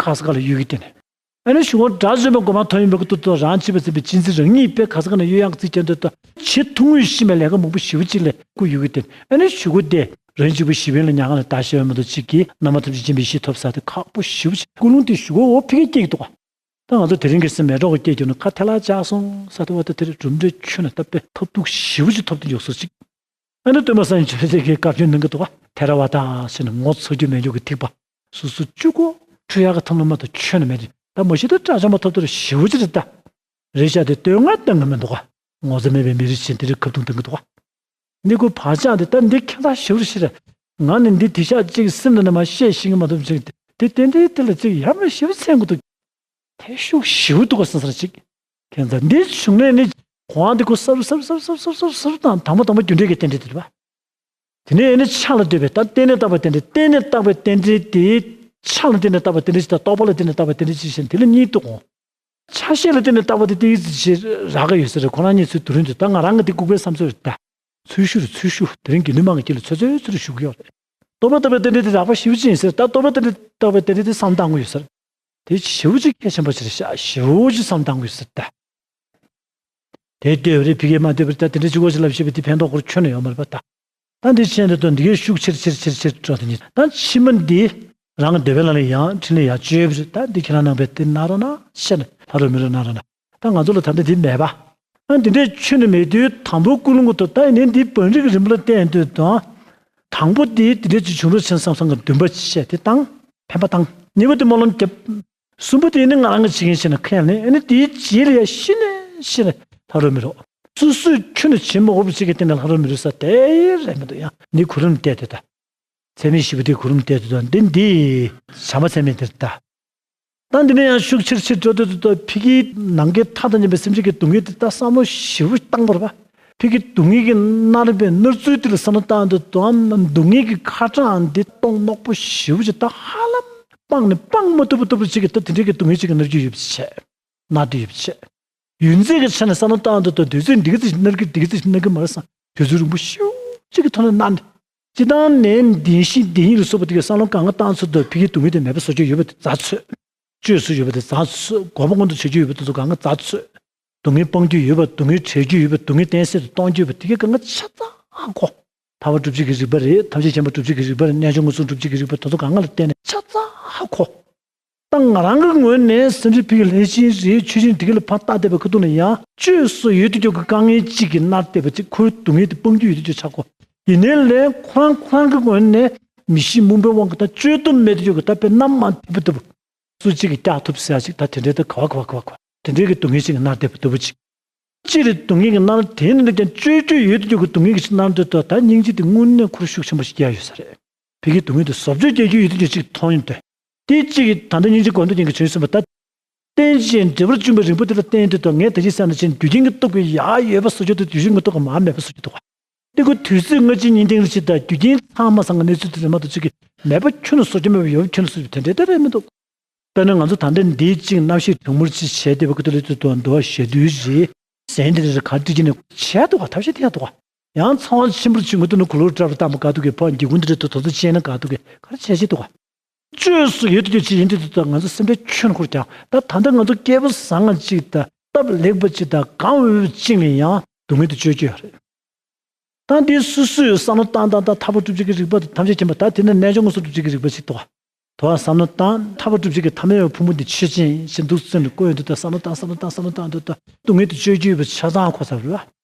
ཁ་ས་ཁ་ལ་གཡུག་གི་དེ་ནས། ཨ་ནི་གཞུག་གུ་དགྲ་བཅོམ་པའི་མགོ་མ་ཐོན་ཡིན་པའི་ཁུལ་དུ་རང་བྱས་པ་ཟིན་པའི་ཅི་འཛིན་རང་ཉིད་པས་ག་ས་ག་ནས་གཡོ་ཡག་རྩིས་ཀྱང་འདོད་ད་བྱེད་ཐུང་ངུས་ཤི་མའི་ལས་ཀ་མང་པོ་ཞེ་པོ་ཅིག་ལས་ཁུ་གཡུག་གི་དེ་ནས། ཨ་ནི་གཞུག་གུ་དེ་རང་གཅིག་པུ་ཞི་བའི་ལ་ཉག་ག་ནས་ད་ཞི་བའི་མ་གཏོགས་གཅིག་གིས་རྣམ་པ་ཐམས་ཅད་འཇིག་པའི་གཞི་ཐོབ་ས་དེ་ཁག་པོ་ཞེ་པོ་ཅིག་ཀུན་སློང་དེ་གཞུག་གུ་འོ་ཕི་གེ་སྐྱེ་གི་འདུག་ག། ད་ང་ཚོ་དེ་རིང་གི་སེམས་མེ་ཏོག་གི་སྐྱེས་གྱུར་ནས་ཁ་ཐལ་ལ་ཆགས་སོང་ས་དེ་བ་ད་དེ་རེད། གྲུབ་འབྲས་ཁྱོན་ནས་ད་དཔེ་ཐབས་སྡུག་ཞེ་པོ་ཅིག་ཐོབ་དུ་འཇུག་སོ་ཅིག། ཨ་ནི་སྟོན་པ་སངས་རྒྱས་ཆོས་རྗེ་གིས་བཀའ་བཀྱོན་གནང་གི་འདུག་ག། ཐེ་ར་བ་ད་ཟེར་ནས་ངོ་ཚ་རྒྱུ་མེད་རྒྱུ་གི་ཐིགས་པ་སོ་སོ་གཅིག་པོ་འཁྲུ་ཡག་གི་ཐབས་ལམ་མ་གཏོགས་ཁྱོན་ནས་མེད་དེ། ད་མ་གཞི་ད་དགྲ་བཅོམ་པ་ཐོབ་དུས་ཞེ་པོ་ཅིག་རེད་ད། རེད་ཤག་དེ་བསྟོད་བསྔགས་གཏོང་གི་མི་འདུག་ག། ངོ་ཚ་མེད་པའི་མི་རིགས་ཆེན་དེ་རིགས་ཁ་བརྡུང་གཏོང་གི་འདུག་ག། འདི་ཁོ་བག་ཆགས་འདི་ད་འདི་ཁྱད་མཚར་ཞེ་པོ་ཞིག་རེད། ང་ནི་འདི་དེ་ཤག་ཅིག་སེམས་ནང་ནས་མ་བཤད་ཤེས་ཀྱི་མ་ཐུབ་ཅིག་དེ་ཏན་ཏན་དེ་ལ་ཅིག་ཡ་མ་ཞེ་པོ་མཚན་དགོས་འདུག། ཐེ་ཤུགས་ཞེ་པོ་འདུག་ག་སེམས་སར་ཅིག། ཁྱད་མཚར་འདི་བྱུང་ནས་ནི་གོང་འདི་ཁོ་སར་སར་སར་སར་སར་སར་དང་དང་པོ་དང་པོ་རྒྱུ་འབྲས་ཀྱི་རྟེན་འབྲེལ་དེ་རེད་པ། དེ་ནས་ནི་ཕྱག་ལ་འདོད་པའི་ད་རྟེན་ལ་བཏགས་པའི་རྟེན་འབྲེལ། རྟེན་ལ་བཏགས་པའི་རྟེན་འབྲེལ་དེ་ཕྱག་ལ་རྟེན་ལ་བཏགས་པའི་རྟེན་འབྲེལ་ཞིག་དང་རྟོགས་པ་ལ་རྟེན་ལ་བཏགས་པའི་རྟེན་འབྲེལ་ཞིག་བྱས་ནས་དེ་ལ་གཉིས་འདུག་གོ། ཆ་ཤས་ལ་བརྟེན་ནས་བཏགས་པ་དེ་ཏིག་ཙི་ཞིག་རག་གི་ཡོད་ས་རེད། ཁོ་རང་གཉིས་ཚོའི་དུས་རིམ་དུ་ད་ང་རང་གི་དེ་ལྐུགས་པའི་བསམ་ཚུལ་རེད་ད། ཚུལ་ཤུར་ཚུལ་ཤུར་དེ་རིང་དགེ་འདུན་དམངས་ཀྱི་དཀྱིལ་ལ་ཚོད་ཚོད་ཚུལ་ཞུ་གི་ཡོད་རེད། རྟོགས་པ་ལྟ་བུའི་རྟེན་འབྲེལ་དེ་རགས་པ་ཞེ་པོ་ཅིག་ཡིན་ཟེར། ད་རྟོགས་པ་ལྟ་བུའི་ལྟ་བུའི་རྟེན་འབྲེལ་དེ་བསམ་བཏང་དགོས་ཡོད་ཟེར། དེ་ཞེ་པོ་ཅིག་གལ་ཆེན་པོ་ཞིག་རེད་ཤག། ཞེ་པོ་ཅིག་བསམ་བཏང་དགོས་ཡོད་ཟེར་ད། དེ་འདོད་པ་རེད་ཕ་གིར་མ་འདོད་པ་རེད་ད། དེ་འདྲ་ཅིག་གོ་ཞིག་ལབ་ཤེས་པ་དེ་ཕན་ཐོགས་ཁོར་ཁྱོན་ནས་ཡོད་མ་རེད་པ་ད། ད་འདི་ཕྱིན་དུས་འདི་གའི་ཤུགས་ཆེར་ཆེར་ཆེར་ཆེར་འགྲོ་དེ་ཉིད་ད་ཕྱི་མ་འདི་རང་གི་འདོད་པའི་ལ་ལ་ཡང་འཕྲིན་ལས་ཡང་བཅོལ་བ་རེད་ད། འདི་ཁྱེད་རང་ནང་པའི་དེ་གནང་རོགས་གནང་བཤད་ནས་ལྷ་རོ་མི་རོ་གནང་རོགས་གནང་། ད་ང་ཚོ་ལ་ད་ལྟ་འདི་མེད་པ། ཨ་འདི་འདྲའི་ཁྱོན་ནས་མེད་དུས་དང་པོ་ཀུན་སློང་གི་ཐོག་ད་ཡིན་ནའི་འདི་བང་རིམ་རིམ་པ་ལ་བལྟས་དུས་དང་། དང་པོ་འདི་འདི་འདྲ་ཅིག་བྱུང་རོགས་བྱེད་བསམ་བསམ་གི་འདུན་པ་བྱས་དེ་བཏང་། ཕན་པ་བཏང་། གཉིས་པ་དེ་སྨོན་ལམ་བརྒྱབ། གསུམ་པ་དེ་ནི་ང་རང་གི་བྱེད་མཁན་བྱས་ན་ཁས་ལེན། ཨ་ནི་དེའི་རྗེས་ལ་ཡ་ཤི་ནས་ཤི་ནས་ལྷ་རོ་མི་རོ། སོ་སོས་ཁྱོན་ནས་བྱེད་མ་དགོས་པ་ཅིག་གི་སྟེང་ནས་ལྷ་རོ་མི་རོ་ས་དེ་རེད་མི་འདུག་ཡང་འདི་གོ་རིམ་བལྟས་དེ་ད། ཚད་མེད་བཞི་པོ་དེ་གོ་རིམ་བལྟས་དེ་ད་འདི་འདི་བྱ་མ་ཚད་མེད་དེར་ད། ད་འདི་ནས་ཡང་ཤུགས་ཆེར་ཆེར་འགྲོ་དུས་དུས་ཕ་གིའི་ནམ་མཁའི་མཐའ་དང་མཉམ་པའི་སེམས་ཅན་གྱི་སྡུག་བསྔལ་དེ་ད་བསམ་བློ་ཞེ་པོ་བཏང་བར་བ། ཕ་གི་སྡུག་བསྔལ་གྱི་མནར་བའི་མནར་ཚུལ་དེ་ལ་བསམ་བློ་བཏང་དུས་དུའང་སྡུག་བསྔལ་གྱི་ཁ་གྲངས་འདི་གཏོང་རྣོག་པོ་ཞེ་པོ་ཅིག་ད་ཧ་ལམ་སྤང་ནས་སྤང་མ་ཐུབ་པ་ཐུབ་པ་ཅིག་གི་ད་དེ་འདྲའི་གི་སྡུག་བསྔལ་ཅིག་གི་མནར་རྒྱུ་ཡོད་པ་ཅིག་བྱས། མནར་དུ་ཡོད་པ་ཅིག་བྱས། ཡུན་ཚད་ཀྱི་ཆ་ནས་བསམ་བློ་བཏང་དུས་ད་དུས་ཚོད་འདི་ག་ཙམ་ཞིག་མནར་གི་འདི་ག་ཙམ་ཞིག་མནར་གི་མ་རེད་བསམ། དུས་ཚོད་རིང་པོ་ཞེ་པོ་ཅིག་གི་ཐོག་ནས་མནར་ནས། སྤྱིར་བཏང་ནད་གདོན་ཤི་གདོན་ཡི་ལ་སོགས་པ་དེ་གའི་བསམ་བློ་གང་ག་བཏང་ཚུལ་དུ་ཕ་གིའི་སྡུག་བསྔལ་དེ་མེད་པ་བཟོ་རྒྱུ་ཡོད་པ་དེ་རྩ་ཚོད། བཅོས་སུ་ཡོད་པ་དེ་རྩ་ཚོད། དགོས་པ་མངོན་དུ་བྱ་རྒྱུ་ཡོད་པ་དེ་ཚོ་གང་ག་རྩ་ཚོད། སྡུག་བསྔལ་སྤང་རྒྱུ་ཡོད་པ། སྡུག་བསྔལ་བྲལ་རྒྱུ་ཡོད་པ། སྡུག་བསྔལ་གཏན་སྲིད་དུ་གཏོང་རྒྱུ་ཡོད་པ་དེ་གའི་གང་ག་ཆ་ཚང་གོ། ཐར་པ་སྒྲུབ་བྱེད་ཀྱི་རིགས་པ་རེད། ཐམས་ཅད་མཁྱེན་པ་སྒྲུབ་བྱེད་ཀྱི་རིགས་པ་རེད། རྣལ་འབྱོར་མངོན་སུམ་སྒྲུབ་བྱེད་ཀྱི་རིགས་པ་དེ་ཚོ་གང་ག་ལ་བརྟེན་ནས་ཆ་ཚང་གོ། ད་ང་རང་གི་ངོས་ནས་སེམས་ཅན་ཕ་གི་ལྷས་བྱིན་རེད་ཆོས་བྱིན་དེ་ག་ལ་ཕར་བཏགས་བསྡད་པའི་ཁ་ཐུག་ལ་ཡང་བཅོས་སུ་ཡོད་དུ་འཇོག་གི་དཀའ་ངལ་གཅིག་གིས་མནར་བསྡད་པ་གཅིག་ཁོའི་སྡུག་བསྔལ་དེ་སྤང་རྒྱུ་ཡོད་དུ་འཇོག་ཆགས་གོ། ཡིན་ནའི་ལས་ཁོ་རང་ཁོ་རང་གི་ངོས་ནས་མི་ཤེས་མུན་པའི་དབང་གིས་ད་བཅོས་ཐབས་མེད་དུ་འཇོག་གི་ད་དཔེ་གནམ་མ་ཐེབས་པ་ལྟ་བུ། སུ་གཅིག་གིས་བཀྱག་ཐུབ་ཟེར་ཡ་ཅིག་ད་དེ་འདྲའི་ད་ག་བ་ག་བ་ག་བ་ག་བ་དེ་འདྲའི་གི་སྡུག་བསྔལ་ཅིག་གིས་མནར་བསྡད་པ་ལྟ་བུ་ཅིག་སྤྱིར་སྡུག་བསྔལ་གྱི་མནར་དེ་ནི་ཀྱང་བཅོས་བཅོས་ཡོད་དུ་འཇོག་གི་སྡུག་བསྔལ་གྱི་ཅིག་མནར་འདོད་དོ། ད་སྙིང་རྗེ་དེ་དངོས་གནས་ཁོར་ཤུགས་ཆེན་པོ་ཞིག་རྒྱག་ཡོད་ས་རེད། ཕ་གིའི་སྡུག་བསྔལ་དེ་བཟོ་བཅོས་རྒྱག་རྒྱུ་ཡོད་དུ་འཇོག་ཅིག་མཐོང་ཡོང་དུས། དེ་གཅིག་གིས་ད་ལྟ་སྙིང་རྗེ་སྒོམ་ཐབས་ཅན་གྱི་བྱང་ཆུབ་སེམས་དཔའ་ད། རྟེན་ཅིང་འབྲེལ་བར་བཅུག་པའི་རིང་པོ་དེ་ལ་བརྟེན་ཏེ་དང་ངས་ད་ཅི་ཟེར་ན་ཅིག་རྒྱུ་རྐྱེན་གྱི་སྟོབས་ཀྱིས་ཡར་ཡོད་པ་བཟོ་རྒྱུ་དང་རྒྱུ་རྐྱེན་གྱི་སྟོབས་ཀྱིས་མར་མེད་པ་བཟོ་རྒྱུ་འདུག་ག། འདི་ཁོ་དུས་ཚོད་སྔ་ཕྱི་གཉིས་སྟེང་རེ་ཅིག་དང་རྒྱུ་རྐྱེན་ཚང་མ་ཚང་གི་གནས་ཚུལ་དེ་རེད་མ་གཏོགས་ཅིག་གིས་མེད་པ་ཁྱོན་ནས་བཟོ་རྒྱུ་མེད་པ་ཡོད་པ་ཁྱོན་ནས་བཟོ་རྒྱུ་དེ་འདྲའི་ད་རེད་མི་འདུག། དཔེར་ན་ང་ཚོ་ད་ལྟ་འདིའི་ཅིག་རྣམ་ཤེས་གྲང་མོར་ཅིག་བྱས་བསྡད་པ་ཁོ་ཐག་ལ་ཚུར་དུ་འདུག་བ་ཞེ་དུས་རེད། ཟན་དེ་རེད་ག་སྤྲི་ཅི་ནས་བྱས་འདུག་ག། ཐབས་ཤེས་དེ་ཡང་འདུག་ག། ཡང་ཚ་བ་ཆེན་པོར་ཅིག་ངུ་འདུག་ན་གུ་ལུར་བཀྲ་བ་བཏང་པ་ག་འདུག་གི་ཕ་འགྱིག་ཁུང་དེ་རེད་དུ་དོ་ཚོ་བཅད་ན་ག་འདུག་གི་ག་རེ་བྱས་བྱས་འདུག་ག། བཅོས་སུ་ཡོད་དུ་ཡོད་ཅིག་ཡིན་དུས་དུས་ད་ང་ཚོ་སེམས་ཁྲལ་ཁྱོན་ཁོར་ཀྱང་ད་ད་ལྟ་ང་ཚོ་སྐྱེས་བུ་བཟང་ང་ཅིག་དང་སྟབས་ལེགས་པ་ཅིག་དང་གང་འོས་པ་ཅིག་ལ་ཡང་སྡུག་བསྔལ་དུ་བཅོས་ཀྱི་ཡོད་རེད། ད་འདི་སུ་སུ་ཡོད་བསམ་བློ་བཏང་བཏང་ད་ཐར་པ་སྒྲུབ་བྱེད་ཀྱི་རིགས་པ་དང་ཐམས་ཅད་མཁྱེན་པ་ད་དེ་ནས་རྣལ་འབྱོར་མངོན་སུམ་སྒྲུབ་བྱེད་ཀྱི་རིགས་པ་ཅིག་ཏོ། དོ་བ་བསམ་བློ་བཏང་ཐར་པ་སྒྲུབ་བྱེད་ཀྱི་ཐ་མལ་པའི་ཕུང་པོ་འདི་ཆོས་ཅན་ཞེས་འདུག་སེམས་ལ་བཀོད་ཡོང་དུས་ད་བསམ་བློ་བཏང་བསམ་བློ་བཏང་བསམ་བློ་བཏང་དུས་ད་སྡུག་བསྔལ་དུ་བཅོས་ཀྱི་ཡོད་པ་ཆ་ཚང་གོ་ཚར་རེད་བ།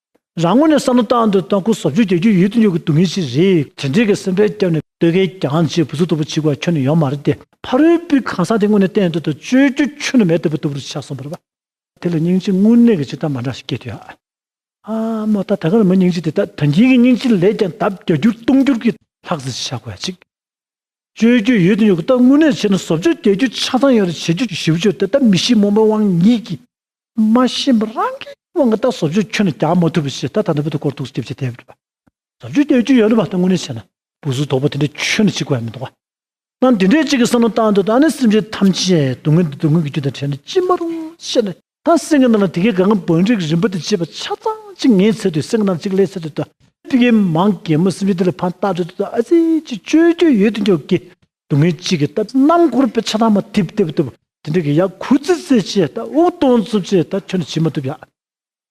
རང་ངོས་ནས་བསམ་བློ་བཏང་དུས་ད་ཁོ་བཟོ་བཅོས་རྒྱག་རྒྱུ་ཡོད་དུ་ཡོད་ཀྱི་སྡུག་བསྔལ་ཞིག་རེད། དེ་འདྲའི་གི་སེམས་ཁྲལ་བརྒྱབ་ནས་ལྟོ་གོས་རྒྱང་བྱས་བུ་ཚུགས་སྟོབས་པོ་བྱེད་དགོས་ཁྱོན་ནས་ཡོད་མ་རེད་དེ། ཕ་རོལ་པོའི་གང་ཟག་དེ་དངོས་གནས་བསྟན་དུ་ད་བཅོས་རྒྱུ་ཁྱོན་ནས་མེད་ལྟ་བུ་ལྟ་བུར་ཆགས་སོང་བ་རེད་བ། དེ་ལ་སྙིང་རྗེ་དངོས་གནས་ཀྱི་ཇི་ལྟར་མ་འདྲ་ཞིག་སྐྱེས་ཐུབ་ཡ། ཨ་མ་ད་ད་ག་ལ་མ་སྙིང་རྗེ་དེ་ད་ད་གིན་གྱི་སྙིང་རྗེ་ལས་ཀྱང་ལྡབ་བརྒྱ་འགྱུར་སྟོང་འགྱུར་གྱི་ལྷག་ཙམ་ཞིག་བྱ་དགོས་ཡ་ཅིག། བཅོས་རྒྱུ་ཡོད་དུ་ཡོད་ཀྱི་ད་དངོས་གནས་བྱས་ན་བཟོ་བཅོས་རྒྱག་རྒྱུ་ཆ་ཚང་ཡོད་རེད། བྱེད་རྒྱུ་ཞིབ་བཅོས་དེ་ད་མི་ཤེས་རྨོངས་པའི་དབང་ཉིད་ཀྱིས་མ་ཤེས་པ་རང་གི་དབང་གིས་ད་བཟོ་བཅོས་ཁྱོན་ནས་རྒྱག་མ་ཐུབ་པ་ཞིག་ད་ད་ལྟ་བར་དུ་སྐོར་ཐུག་སྐྱེ་བྱེད་དེ་བཟོ་བཅོས་རྒྱག་རྒྱུ་ཡོད་རེད་པ། ད་དངོས་གནས་བྱས་ན། བུ་ཚུ་དོག་པོ་དེ་འདྲ་ཁྱོན་ནས་བྱེད་དགོས་ཡ་མི་འདུག་ག། ད་འདི་འདྲའི་གཅིག་གི་བསམ་བློ་བཏང་དུས་ད་ནི་སེམས་ཅན་ཐམས་ཅད་སྡུག་བསྔལ་འདི་སྡུག་བསྔལ་གྱི་རྒྱུ་དང་བྲལ་ནས་ཅི་མ་རུང་ཤེས་ནས་ད་སེམས་ཀྱི་ནང་ལ་དེ་གའི་གང་བང་སྒྲིག་རིམ་པ་དེ་བྱེད་པ་ཆ་ཚང་གཅིག་ངེས་ཚར་དུས་སེམས་ཀྱི་ནང་གཅིག་སླེབས་ཚར་དུས་ད་ཕ་གི་མང་གེ་མོ་སེམས་ཅན་དེ་ལ་ཕར་བལྟ་དུས་ད་ཨ་ཙི་ཅིག་བཅོས་བཅོས་ཡོད་དུ་འཇོག་གི་སྡུག་བསྔལ་གཅིག་གི་ད་རྣམ་འཁོར་དཔེ་ཆ་ཚང་མ་ཐིབ་ཐིབ་ཐིབ་དེ་འདྲ་གི་ཡ་ཁུ་ཙི་ཙི་བྱས་ད་དབུགས་གཏོང་ཚུབ་བྱས་ད་ཁྱོན་ནས་བྱེད་མ་ཐུབ་ཡ།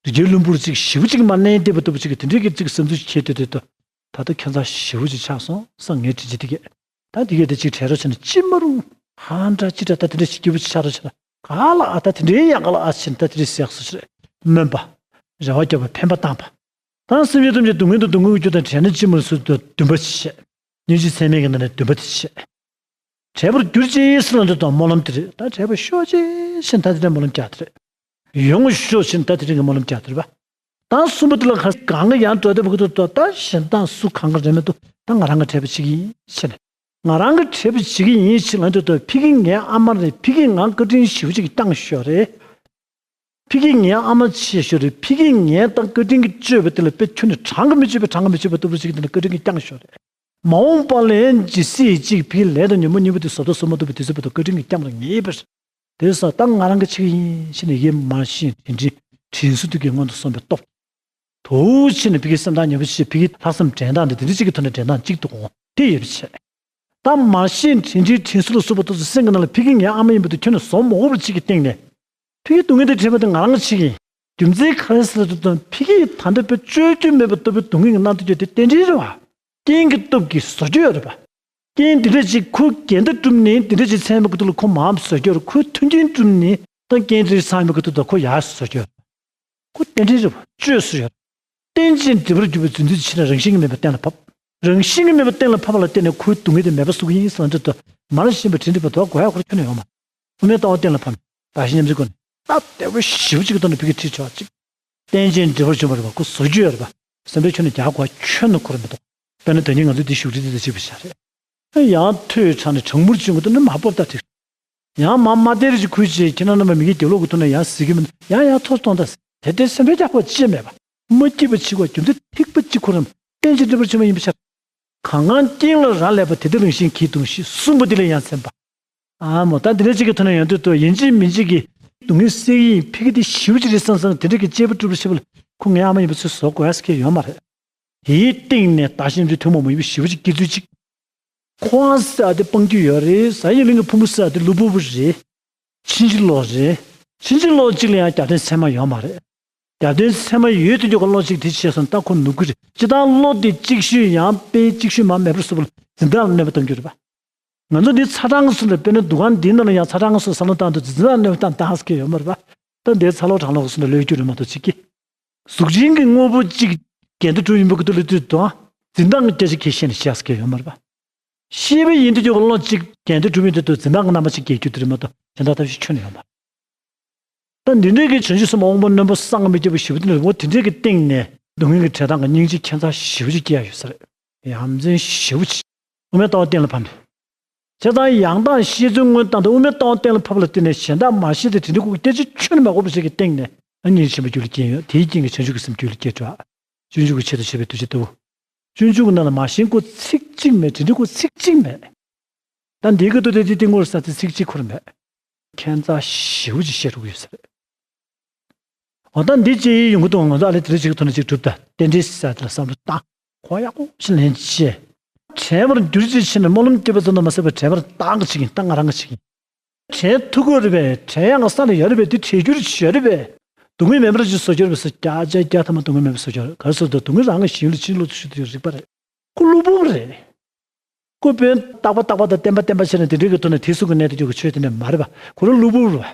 རི་རྒྱལ་ལྷུན་པོར་ཅིག་ཞེ་པོ་ཅིག་མ་གླེང་བདེ་པོ་ལྟ་བུ་ཅིག་གི་དེ་འདྲའི་གི་ཅིག་བསམ་ཚུལ་ཁྱེར་དུས་དེ་ད་ད་ལྟ་ཁྱད་མཚར་ཞེ་པོ་ཅིག་ཆགས་སོང་བསམ་ངས་དྲིན་ཅིག་དེ་གས། ད་དེ་གས་དེ་ཅིག་བྲལ་རོགས་བྱས་ན་ཅི་མ་རུང་། ཧ་འདྲ་ཅི་འདྲ་ད་དེ་འདྲ་ཞིག་སྐྱིད་པོ་ཅིག་ཆགས་རོགས་བྱས་ན་ག་ལ་ཨ་ད་དེ་འདྲའི་ཡང་ག་ལ་ཨ་ཕྱིན་ད་དེ་འདྲའི་ཟེགས་སུ་ཆེ་རེད། སྨོན་པ། རེ་བ་བརྒྱབ་པ་འཕེན་པ་བཏང་པ། ད་སེམས་ཅན་ཐམས་ཅད་སྡུག་བསྔལ་དུ་སྡུག་བསྔལ་གྱི་རྒྱུ་དང་བྲལ་ན་ཅི་མ་རུང་ཟེར་དུས་འདུན་པ་བྱས། སྙིང་རྗེ་ཚད་མེད་ཀྱི་ནང་ནས་འདུན་པ་དེ་བྱས། བྲལ་བར་གྱུར་ཅིག་ཟེར་ལ་འདོད་དང་སྨོན་ལམ་དེ་རེད། ད་བྲལ་བར་ཤོག་ཅིག་ཟེར་ད་དེ་འདྲའི་སྨོན་ལམ་རྒྱག་དེ་རེད། ཡོང་ཤོག་ཟེར་ད་དེ་འདྲའི་སྨོན་ལམ་རྒྱག་དེ་རེད་པ། ད་གསུམ་པ་དེ་ལ་ག་གང་གི་ཡང་འགྲོ་བདེ་བ་གི་ཐོག་ད་གཞན་དང་སུ་གང་ག་རེད་མི་འདུག་ད་ང་རང་གི་བྲལ་བ་བྱེད་ཀྱི་ཡིན་ཟེར་ནས། ང་རང་གི་བྲལ་བ་བྱེད་ཀྱི་ཡིན་ཟེར་ལ་འདོད་དང་ཕ་གི་ངའི་ཨ་མ་རེད། ཕ་གི་ང་བཀའ་དྲིན་ཞེ་པོ་ཅིག་བསྐྱངས་ཤོག་རེད། ཕ་གི་ངའི་ཨ་མ་ཆེ་ཤོས་རེད། ཕ་གི་ངའི་ད་བཀའ་དྲིན་གྱི་སྤྱོད་པ་དེ་ལ་དཔེ་ཁྱོན་ནས་གྲངས་ཀྱིས་མི་ཆོད་པའི་གྲངས་ཀྱིས་མི་ཆོད་པ་ལྟ་བུ་ཞིག་དེ་ལ་བཀའ་དྲིན་གྱིས་བསྐྱངས་ཤོག་རེད། མ་འོངས་པ་ལ་ཇི་སྲིད་ཅིག་ཕ་གི་ལས་དང་ཉོན་མོངས་གཉིས་པོ་དེ་བཟོ་ལྟ་བཟོ་མ་ཐུབ་པ་དུས་ཚོད་བར་དུ་བཀའ་དྲིན་གྱིས་བསྐྱངས་པར་ངེས་པར། དེ་སོགས་ད་ང་རང་གི་ཆེད་ཡིན་ཕྱིན་ནས་ཡེ་མར་ཤེས་དྲིན་དྲན་དྲིན་གཟོ་དུས་ཀྱི་སྔོན་དུ་སོང་བའི་སྟོབས། དུ་ཕྱིན་ནས་ཕ་གི་སེམས་ཐག་ཉེ་པོ་ཞིག་ཕ་གི་ལྷག་བསམ་དྲན་སྟངས་དེ་དེ་འདྲ་ཅིག་གི་ཐོག་ནས་དྲན་སྟངས་གཅིག་ཏུ་འོང་དེ་ཡོད་པ་བྱས། ད་མར་ཤེས་དྲིན་དྲན་དྲིན་གཟོ་ལ་སོགས་པ་དེ་ཚོ་སེམས་ཀྱི་ནང་ལ་ཕ་གི་ངའི་ཨ་མ་ཡིན་པ་དེ་ཁྱོན་ནས་བཟོ་མ་དགོས་པ་ཅིག་གི་སྟེང་ནས། ཕ་གི་སྡུག་བསྔལ་དེ་འཕྲད་པ་དེ་ང་རང་གི་ཆེད་ཡིན། རྒྱུ་མཚན་ག་རེ་ཟེར་ན་དེ་དང་ཕ་གིས་ད་ལྟ་བས་བཅོས་རྒྱུ་མེད་པ་ལྟ་བུའི་སྡུག་བསྔལ་གྱི་རྣམ་རྟོག་རྒྱུ་དེ་རྟེན་འབྲེལ་རེད་བ། རྐྱེན་གྱི་སྟོབས་ཀྱིས་བཟོ་རྒྱུ་ཡོད་རེད་པ། རྐྱེན་འདི་འདྲ་ཅིག་ཁོ་འགལ་ཟླ་གྲུབ་ནས་འདི་འདྲ་ཅིག་མཚན་མོ་གི་དུས་ལ་ཁོ་མར་བཟོ་རྒྱུ་རེད། ཁོའི་མཐུན་རྐྱེན་གྲུབ་ནས་ད་རྐྱེན་འདི་འདྲ་ཚང་མོ་གི་དུས་ད་ཁོ་ཡར་བཟོ་རྒྱུ་རེད། ཁོ་རྟེན་འབྲེལ་རེད་པ། བཅོས་སུ་ཡོད། རྟེན་ཅིང་འབྲེལ་པར་གྱུར་པའི་རྫུ་འཕྲུལ་ཕྱིར་རང་བཞིན་གྱིས་མེད་པ་གཏན་ལ་ཕབ། རང་བཞིན་གྱིས་མེད་པ་གཏན་ལ་ཕབ་པ་ལ་བརྟེན་ནས་ཁོའི་སྡུག་བསྔལ་དེ་མེད་པ་བཟོ་གི་ཡིན་ཟེར་ན་འདྲ་འདུག་མར་ཤེས་པའི་དྲིན་དྲན་པ་དོ་དགོས་ཡག་ཁོ་རང་ཁྱོན་ནས་ཡོད་མ་རེད། དབུ་མའི་ལྟ་བ་གཏན་ལ་ཕབ་ནས་བརྟག་ཞིབ་ཉམས་ཞིབ་སྒོ་ནས་སྟབས་བདེ་པོ་ཞེ་པོ་ཅིག་གི་ཐོག་ནས་ཕ་གི་ཁྲིད་ཆོག་ཅིག་རྟེན་ཅིང་འབྲེལ་པར་འབྱུང་བ་རེད་པ། ཁོ་བཟོ་རྒྱུ་ཡོད་རེད་པ། སེམས་ཁྲལ་ཁྱོན་ནས་རྒྱག་དགོས་ཁྱོན་ནས་ཁོ་རང་མི་འདུག་དཔེར་ན་ད་ནི་ང་ཚོ་འདི་བཞུགས་ཁྲི་འདི་ལ་གཅིག་པུ་བཞག་རེད། ཡང་ཐོས་དྲགས་ནས་གྲང་མོར་བྱུང་གི་འདུག་ན་མ་སྤོབས་ད་དེ། ཡང་མ་མ་དེར་གྱི་ཁུལ་བྱས་ཁྱེད་རང་རྣམ་པ་མི་གི་རྒྱབ་ལོགས་ཀྱི་ཐོག་ནས་ཡང་ཟེར་གྱི་མི་འདུག་ཡང་ཡང་ཐོག་གཏོང་ད་ཟེར། དེ་ལྟར་སེམས་ཁྲལ་རྒྱག་དགོས་ཅི་མེད་པ། མ་སྐྱིད་པ་བྱེད་དགོས་རྒྱུ་མཚན་ཐིག་པ་གཅིག་ཁོ་རང་རྟེན་ཅིང་འབྲེལ་པར་བྱུང་བ་ཡིན་པའི་ཕྱིར། གང་གང་རྐྱེན་ལ་རག་ལས་པ་དེ་དག་རང་བཞིན་གྱིས་ལྡོག་ཤིང་གསུངས་པ་འདི་ལ་ཡང་ཚན་པ། ཨ་མོ་ད་འདི་འདྲ་གཅིག་གི་ཐོག་ནས་ཡོང་དུས་ད་ཡིན་གཅིག་མིན་གཅིག་གི་སྡུག་བསྔལ་སེལ་ཡིན་ཕ་གི་དེ་ཞེ་པོ་ཅིག་རེད་བསམ་བསམ་དེ་འདྲ་གི་གཅེས་པ་སྒྲུབ་པ་ཞེ་པོ་ལ་ཁོ་ངའི་ཨ་མ་ཡིན་པ་ཚོས་བཟོ་དགོས་ཡ་ཟེར་མཁན་ཡོད་མ་རེད། དེའི་སྟེང་ནས་བརྟག་ཞིབ་ཚོས་ཐུན་མོང་མ་ཡིན་པ་ཞེ་པོ་ཅིག་སྐྱེ་ཚུལ་ཅིག་ཁོ་ཨང་ཟེར་བ་དེ་སྤང་རྒྱུ་ཡོད་རེད། ཟ་ཡི་གླིང་གི་ཕུ་མུ་ཟེར་བ་དེ་གློ་བུར་བུ་རེད། ཕྱིན་ཅི་ལོག་རེད། ཕྱིན་ཅི་ལོག་གཅིག་ལ་ཡང་རྒྱབ་རྟེན་ཚད་མ་ཡོད་མ་རེད། རྒྱབ་རྟེན་ཚད་མ་ཡོད་དུས་ཀྱི་བློ་གཅིག་དེ་བྱས་སོང་ད་ཁོ་ནུབ་ཀྱི་རེད། སྤྱིར་བཏང་བློ་དེ་གཅིག་ཤོས་ཡང་དཔེ་གཅིག་ཤོས་མ་མེད་པར་བཟོ་བ་ལ་འཛིན་བདག་ལ་གནོད་པ་གཏོང་རྒྱུ་རེད་པ། ང་ཚོ་འདི་ཚ་གྲང་གི་སོང་ནས་དཔེར་ན་འདུ་ཁང་འདིའི་ནང་ལ་ཡང་ཚ་གྲང་གི་སོང་བསམ་བློ་བཏང་དུས་འཛིན་བདག་ལ་གནོད་པ་བཏང་བཏང་ཟེར་མཁན་ཡོད་མ་རེད་པ། ད་འདིའི་ཚ་ལོ་གྲང་ལོ་གི་སོང་ནས་གློད་རྒྱུ་རེད་མ་གཏོགས་ཅིག་གི་གཟུགས་ཅན་གྱི་དངོས་པོ་གཅིག་འགལ་ཟླ་གྲུབ་ཡིན་པ་གི་དུས་ལ་དུས་དང་འཛིན་བདག་གི་སྐད་ཆ་ཁས་ཤེས་ནས་བཤད་ཟེར་མཁན་ཡོད་མ་རེད་པ། ཤེས་པ་ཡིན་དུས་ཀྱི་བློ་གཅིག་འགལ་ཟླ་གྲུབ་ཡིན་དུས་འཛིན་བདག་གི་རྣམ་པ་གཅིག་འགལ་རྒྱུ་དེ་རེད་མ་གཏོགས་གཞན་དག་ཐབས་ཤེས་ཁྱོན་ནས་ཡོད་མ་རེད། ད་འདི་འདྲའི་གི་བྱང་ཆུབ་སེམས་དབང་པོ་རྣོན་པོ་གསང་མི་རྒྱབ་པ་ཞེ་པོ་དེ་འདྲ་རེད་པ། དེ་འདྲའི་གི་སྟེང་ནས་སྡུག་བསྔལ་གྱི་འཕྲད་སྟངས་ཀྱི་སྙིང་རྗེ་ཁྱད་མཚར་ཞེ་པོ་ཅིག་སྐྱེ་ཡ་ཡོད་ས་རེད། ཡ་མཚན་ཞེ་པོ་ཅིག་དབུ་མའི་ལྟ་བ་གཏན་ལ་ཕབ་ནས། བྱས་ཙང་ཡང་དག་ཤེས་ཚུལ་མངོན་བཏང་དུས་དབུ་མའི་ལྟ་བ་གཏན་ལ་ཕབ་ལ་བརྟེན་ནས་གཞན་དག་མར་ཤེས་དེ་དྲིན་དྲན་ཁུར་སྐད་ཆ་ཁྱོན་ནས་མ་གོ་བ་ཞིག་གི་སྟེང་ནས་ཨ་ནི་ཆེན་པོ་རྒྱུད་ལ་སྐྱེས་ཡོད། དེའི་རྐྱེན་གྱིས་བྱང་ཆུབ་ཀྱི་སེམས་རྒྱུད་ལ་སྐྱེས་འགྲོ། སྤྱོད་འཇུག་གི་ཆེད་དུ་བྱས་པའི་གདུལ་བྱ་ལྟ་བུ། སྤྱོད་འཇུག་གི་ནང་ལ་མར་ཤེས་ཁུར་ཚིག་གཅིག་མེད། དྲིན་དྲན་ཁུར་ཚིག་གཅིག་མེད། ད་འདིའི་སྐབས་དུ་དེ་དེ་ཏིང་ངོར་ས་དེ་ཚིག་གཅིག་ཁུར་མེད། ཁྱད་མཚར་ཞེ་པོ་ཅིག་བཤད་འགྲོ་གི་ཡོད་ས་རེད། འོ་ད་འདི་ཅི་ཡིན་ཡོང་གི་འདུག་ང་ཚོ་ཨ་ལས་དེ་རིང་ཅིག་གི་ཐོག་ནས་ཅིག་གྲུབ་ད་རྟེན་འབྲེལ་ཟེར་དེ་ལ་བསམ་བློ་བཏང་གོ་ཡག་པོ་ཞིག་ལེན་བྱས། དྲན་པར་འགྱུར་ཅིག་བྱས་ནས་སྨོན་ལམ་བསྐྱེད་པ་ཙམ་དུ་མ་ཟད་པར་དྲན་པར་བཏང་གི་ཅིག་ཡིན། ད་ང་རང་གི་ཅིག་ཡིན། དྲན་ཐུབ་ཀྱི་རེད་པས། དྲན་ཡག་གི་ས་ལ་ཡོད་རེད་པས། དེ་དྲན་རྒྱུར་ཅིག་ཡོད་རེད་པས། སྡུག་བསྔལ་མེད་པར་ཅིག་བཟོ་རྒྱུ་རེད་པས་ཟེར་བརྒྱ་ཆ་བརྒྱ་ཐམ་པ་སྡུག་བསྔལ་མེད་པར་བཟོ་རྒྱུ་རེད། ག་རེ་ཟེར་ན་སྡུག་བསྔལ་རང་གི་ཞིང་ལ་ཕྱིན་ལོག་ཏུ་ཞུགས་ཏེ་རིག་པ་རེད། ཁོ་གློ་བུར་རེད། ཁོ་དཔོན་རྟག་པ་རྟག་པ་དང་བརྟན་པ་བརྟན་པ་བྱས་ནས་དེ་འདྲའི་གི་ཐོག་ནས་དེ་སུ་གི་གནས་དེ་འཇོག་གི་ཆོས་དེ་འདྲ་མ་རེད་པ། ཁོ་རང་གློ་བུར་བ།